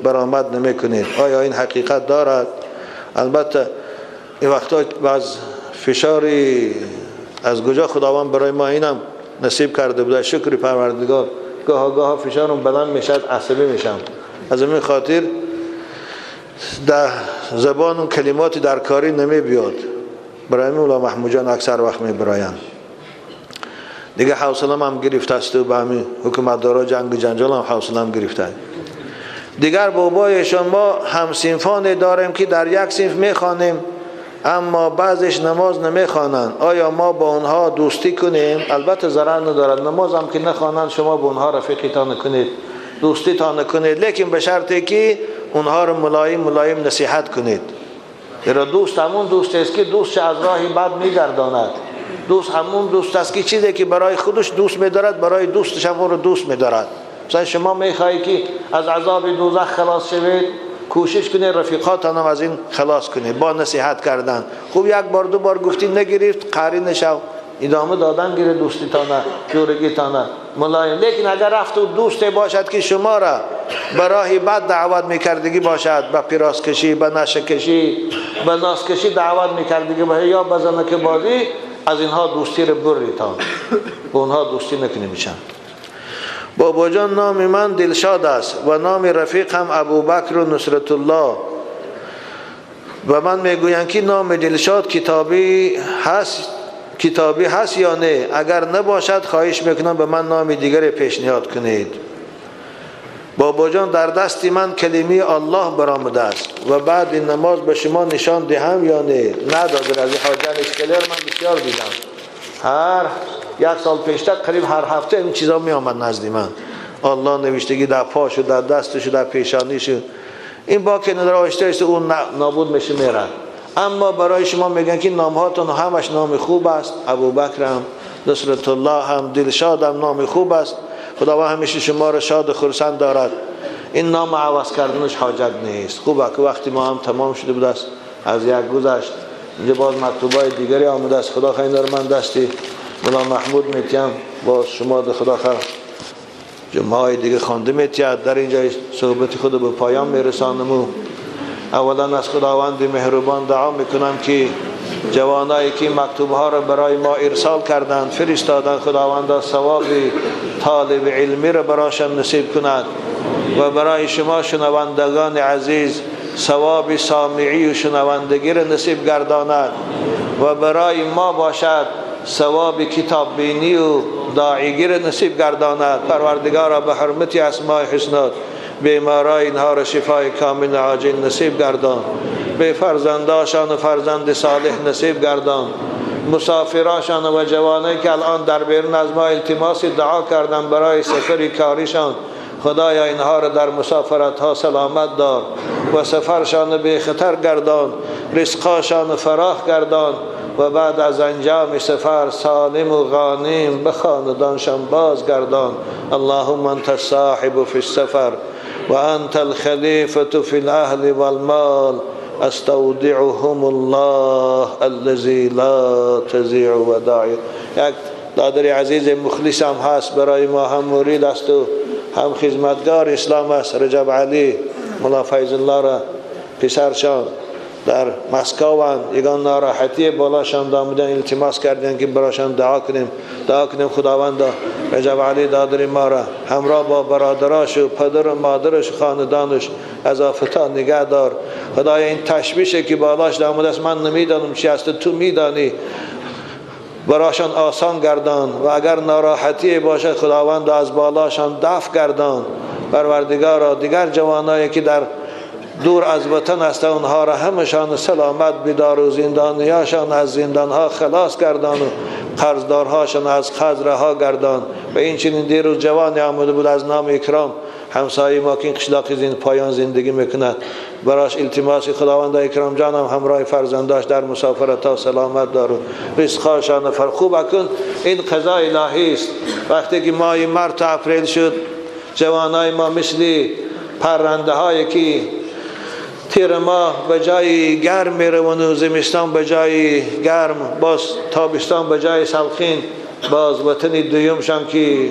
برآمد نمی کنید. آیا این حقیقت دارد؟ البته این وقتا از فشاری از کجا خداوند برای ما اینم نصیب کرده بوده، شکر پروردگار. گاه گاه فشارم بلند میشد، عصبی میشم. از این خاطر در زبان اون کلمات در کاری نمی بیاد. برای مولا محمود جان اکثر وقت می براین. دیگه حوصله‌ام هم گرفته است و به همین حکومتدارا جنگ و جنجال هم حوصله‌ام گرفته. دیگر بابایشان ما هم صنفان داریم که در یک صنف میخوانیم اما بعضش نماز نمیخوانند. آیا ما با آنها دوستی کنیم؟ البته ضرر ندارد، نماز هم که نخوانند شما با آنها رفیقی تا نکنید، دوستی تا نکنید، لیکن به شرطی که اونها رو ملایم ملایم نصیحت کنید. زیرا دوست همون دوست است که دوست از راه بد میگرداند. دوست همون دوست است که چیزی که برای خودش دوست میدارد برای دوستش هم اون رو دوست میدارد. مثلا شما میخواهی که از عذاب دوزخ خلاص شوید، کوشش کنید رفیقاتان هم از این خلاص کنید با نصیحت کردن. خوب یک بار دو بار گفتی نگرفت، قاری نشو، ادامه دادن گیره دوستی تانه، جورگی تانه ملایم. لیکن اگر رفت و دوست باشد که شما را به راه بد دعوت میکردگی باشد، به پیراز کشی، به نشه کشی، به ناس کشی دعوت میکردگی باشد یا به زنک بازی، از اینها دوستی رو بریتان، به اونها دوستی نکنی میشن. بابا جان نام من دلشاد است و نام رفیق هم ابوبکر و نصرت الله. و من میگویند که نام دلشاد کتابی هست، کتابی هست یا نه؟ اگر نباشد خواهش میکنم به من نام دیگر پیشنهاد کنید. بابا جان در دست من کلمه الله برآمده است و بعد این نماز به شما نشان دهم یا نه؟ ندادن از این حاجت اشکالی من بسیار دیدم. هر یک سال پیشتر قریب هر هفته این چیزا می آمد نزد من. الله نوشتگی در پاشو، در دستشو، در پیشانیشو. این با که نداره آهسته آهسته اون نابود میشه میره. اما برای شما میگن که نامهاتون همش نام خوب است، ابوبکر هم، نصرت الله هم، دلشاد هم نام خوب است. خداوند همیشه شما را شاد و خرسند دارد. این نام عوض کردنش حاجت نیست. خوبه که وقتی ما هم تمام شده بود است، از یک گذشت. اینجا باز مکتوبای دیگری آمده است. خدا خیر دار من دستی مولا محمود میتیم با شما ده خدا خیر جمعه های دیگه خوانده میتید. در اینجا صحبت خود به پایان میرسانم و اولا از خداوند مهربان دعا میکنم که جوانایی که مکتوب ها را برای ما ارسال کردند فرستادند، خداوند ثواب طالب علمی را برایشان نصیب کند و برای شما شنوندگان عزیز ثواب سامعی و شنوندگی را نصیب گرداند و برای ما باشد ثواب کتاب بینی و داعیگی را نصیب گرداند. پروردگارا به حرمت اسماء حسنات بیمارای اینها را شفای کامل عاجل نصیب گردان، به فرزنداشان و فرزند صالح نصیب گردان، مسافراشان و جوانایی که الان در بیرون از ما التماس دعا کردن برای سفر کاریشان، خدایا اینها را در مسافرت ها سلامت دار و سفرشان به خطر گردان، رزقاشان فراخ گردان و بعد از انجام سفر سالم و غانم به خاندانشان باز گردان. اللهم انت الصاحب فی السفر و انت الخلیفة فی الاهل والمال استودعهم الله الذي لا تضيع ودائعه. یک دادر عزیز مخلص هم هست برای ما، هم مرید است و هم خدمتگار اسلام است، رجب علی ملا فیض الله را پسرشان در مسکو یگان ناراحتی بالاشان دامدن، التماس کردن که براشان دعا کنیم، دعا کنیم خداوند رجب علی دادر ما را همراه با برادراش و پدر و مادرش و خاندانش از آفتا نگه دار. خدایا این تشویشی که بالاش دامده است من نمیدانم چی است، تو میدانی، براشان آسان گردان و اگر ناراحتی باشد خداوند از بالاشان دفع گردان. پروردگارا دیگر جوانایی که در دور از وطن هستند اونها را همشان سلامت بدار و زندانیاشان از زندانها خلاص گردان و قرضدارهاشان از قرض رها گردان. و این چنین دیروز جوانی آمده بود از نام اکرام همسایه ما که این قشلاق زین پایان زندگی میکند، براش التماس خداوند اکرام جانم همراه فرزنداش در مسافرت ها سلامت دار و رزقهاشان فر خوب کن. این قضا الهی است. وقتی که ماه مارت و اپریل شد جوانای ما مثل پرنده هایی که تیر ماه به جای گرم میروند و زمستان به جای گرم، باز تابستان به جای سلخین، باز وطن دویمشان که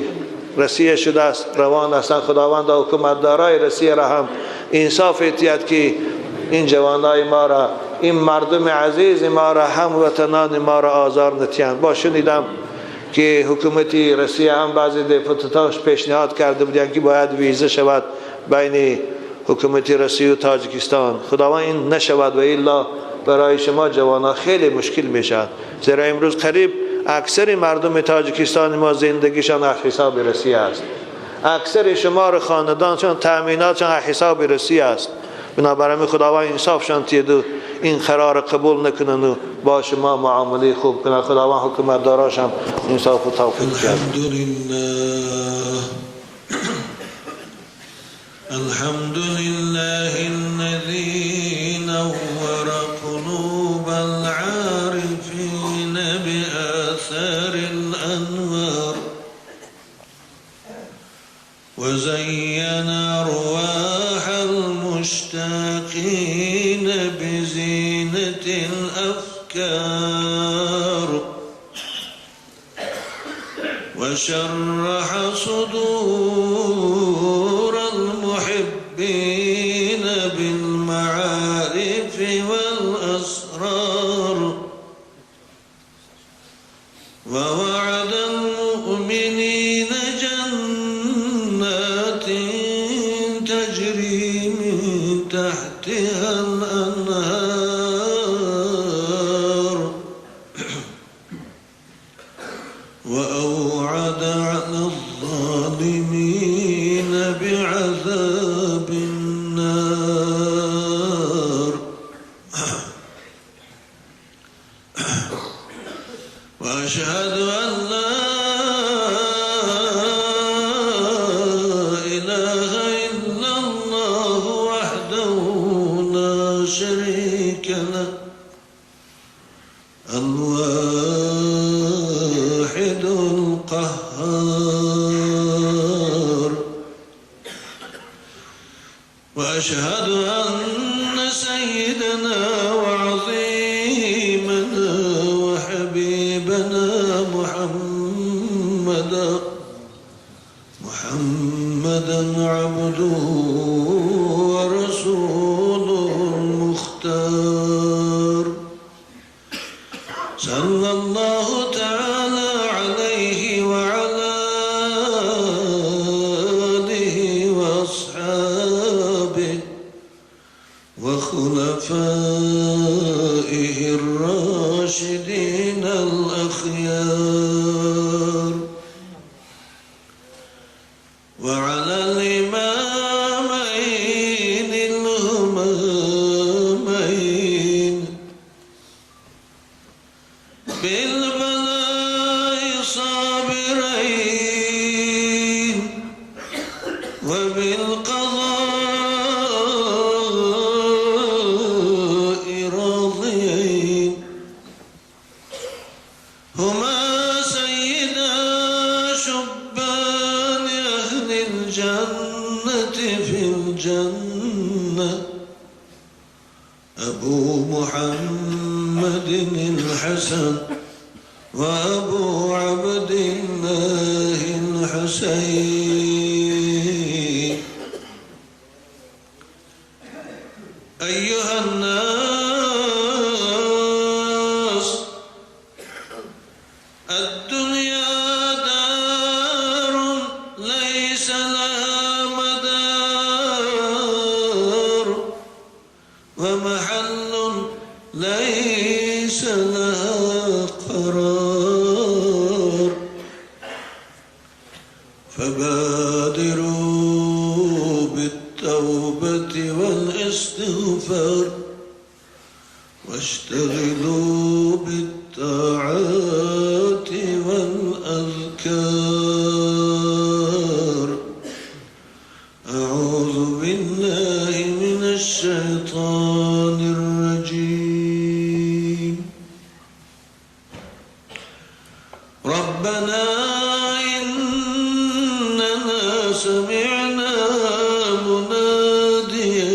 رسیه شده است روان هستند. خداوند حکومتدارای رسیه را هم انصاف اتیاد که این جوانای ما را، این مردم عزیز ما را، هم وطنان ما را آزار نتیند. با شنیدم که حکومت رسیه هم بعضی دپوتاتاش پیشنهاد کرده بودند که باید ویزه شود بین حکومت روسیه و تاجیکستان. خداوند این نشود و الا برای شما جوانان خیلی مشکل میشد، زیرا امروز قریب اکثر مردم تاجیکستان ما زندگیشان از حساب روسیه است، اکثر شمار خاندانشان تأمیناتشان از حساب روسیه است. بنابراین خداوند انصافشان تید و این قرار قبول نکنن و با شما معامله خوب کنن. خداوند حکومت داراشم انصاف و توفیق کرد. الحمد لله الذي نور قلوب العارفين بآثار الأنوار وزين أرواح المشتاقين بزينة الأفكار وشرح صدور المحبين بالمعارف والأسرار ووعد المؤمنين جنات تجري من تحتها الأنهار وأوعد على الظالمين بعذاب النار. وأشهد أن لا إله إلا الله وحده لا شريك له الواحد القهار. وأشهد أن سيدنا وعظيمنا وحبيبنا محمدا عبده ورسوله المختار صلى الله تعالى عليه وعلى آله وأصحابه وخلفائه الراشدين الأخيار وعلى الإمامين الهمامين بالبلاء صابرين وبالقضاء راضيين هما سيدا شبان أهل الجنة في الجنة أبو محمد الحسن وأبو عبد الله الحسين. أيها الناس، الدنيا دار ليس لها مدار، ومحل ليس لها قرار، فبادروا بالتوبة والاستغفار، واشتغلوا بالطاعات والأذكار. أعوذ بالله من الشيطان الرجيم. ربنا إننا سمعنا مناديا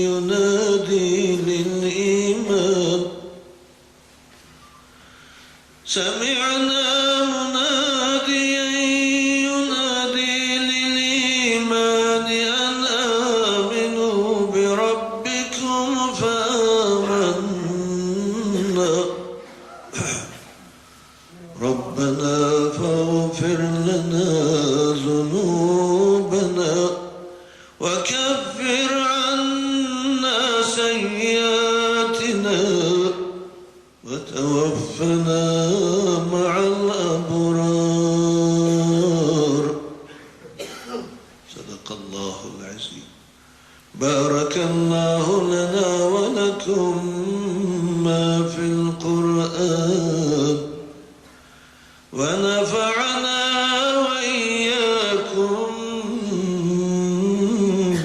ينادي للإيمان، سمعنا مناديا ينادي للإيمان أن آمنوا بربكم فآمنا. ربنا فاغفر لنا ذنوبنا وكفر عنا سيئاتنا وتوفنا مع الأبرار. صدق الله العظيم. بارك الله لنا ولكم ما في القرآن، ونفعنا وإياكم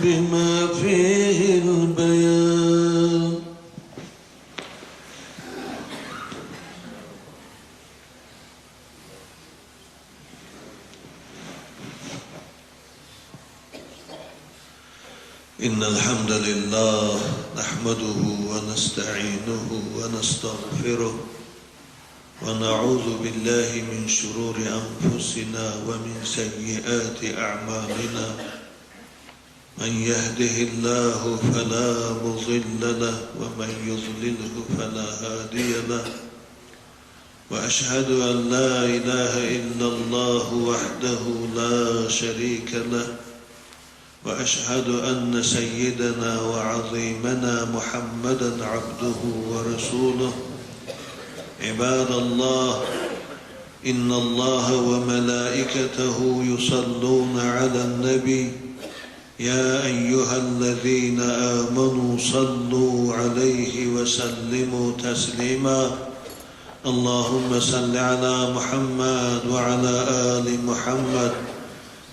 بما فيه البيان. إن الحمد لله نحمده ونستعينه ونستغفره، ونعوذ بالله من شرور أنفسنا ومن سيئات أعمالنا. من يهده الله فلا مضل له، ومن يضلله فلا هادي له. وأشهد أن لا إله إلا الله وحده لا شريك له، وأشهد أن سيدنا وعظيمنا محمدا عبده ورسوله. عباد الله، إن الله وملائكته يصلون على النبي، يا أيها الذين آمنوا صلوا عليه وسلموا تسليما. اللهم صل على محمد وعلى آل محمد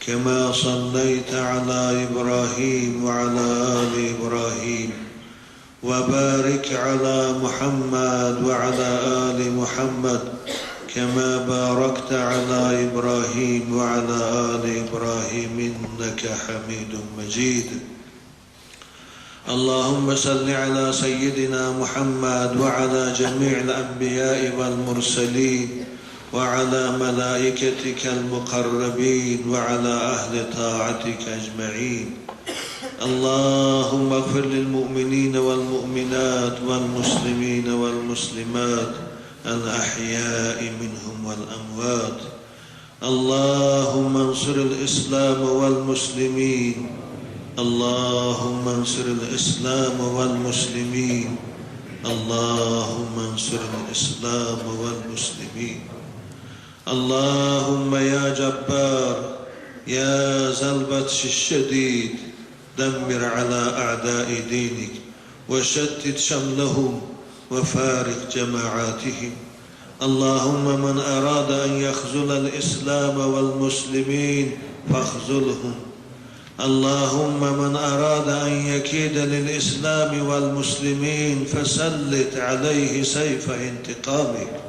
كما صليت على إبراهيم وعلى آل إبراهيم، وبارك على محمد وعلى آل محمد كما باركت على إبراهيم وعلى آل إبراهيم إنك حميد مجيد. اللهم صل على سيدنا محمد وعلى جميع الأنبياء والمرسلين وعلى ملائكتك المقربين وعلى أهل طاعتك أجمعين. اللهم اغفر للمؤمنين والمؤمنات والمسلمين والمسلمات الأحياء منهم والأموات. اللهم انصر الإسلام والمسلمين، اللهم انصر الإسلام والمسلمين، اللهم انصر الإسلام والمسلمين. اللهم يا جبار يا ذا البطش الشديد، دمر على أعداء دينك وشتت شملهم وفارق جماعاتهم. اللهم من أراد أن يخذل الإسلام والمسلمين فاخذلهم. اللهم من أراد أن يكيد للإسلام والمسلمين فسلط عليه سيف انتقامك.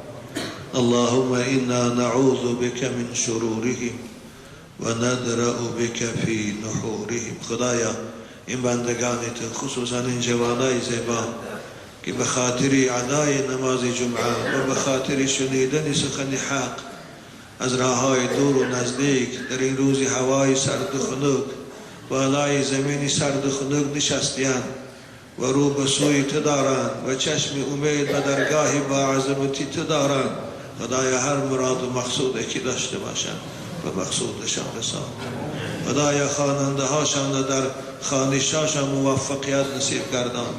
اللهم إنا نعوذ بك من شرورهم وندرأ بك في نحورهم. خدایا این بندگانت، خصوصا این جوانای زیبا که به خاطر ادای نماز جمعه و به خاطر شنیدن سخن حق از راههای دور و نزدیک در این روز هوای سرد و خنک بالای زمین سرد و خنک نشستیان و رو به سوی تو دارند و چشم امید به درگاه با عظمتی تو دارند. خدایا هر مراد و مقصود که داشته باشند به مقصودشان رسان. خدایا خواننده هاشان در خوانشاشان موفقیت نصیب گردان.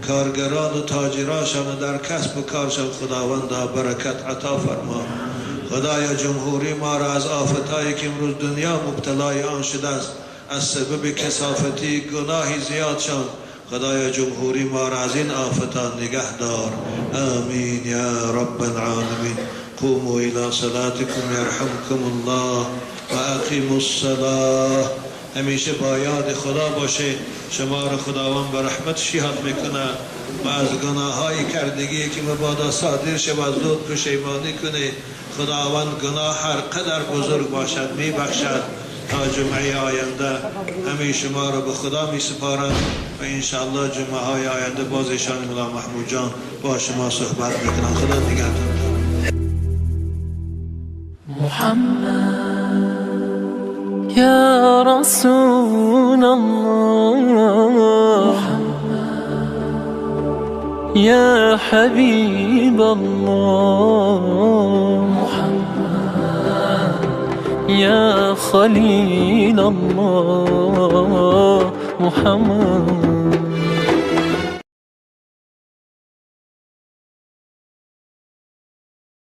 کارگران و تاجراشان در کسب و کارشان خداوند برکت عطا فرما. خدایا جمهوری ما را از آفتهایی که امروز دنیا مبتلای آن شده است از سبب کثافتی گناه زیادشان، خدایا جمهوری ما را از این آفتان نگه دار. آمین یا رب العالمین. قوموا الى صلاتكم یرحمكم الله و اقیموا الصلاة. همیشه با یاد خدا باشه، شما را خداوند به رحمتش یاد میکنه و از گناههای کردگی که مبادا صادر شود زود پشیمانی کنه. خداوند گناه هر قدر بزرگ باشد میبخشد. تا جمعه آینده همه شما را به خدا می سپارم و انشاءالله جمعه های آینده باز ایشان ملا محمود جان با شما صحبت میکنم. خدا نگهدار. محمد یا رسول الله، یا حبیب الله، یا خلیل الله، محمد.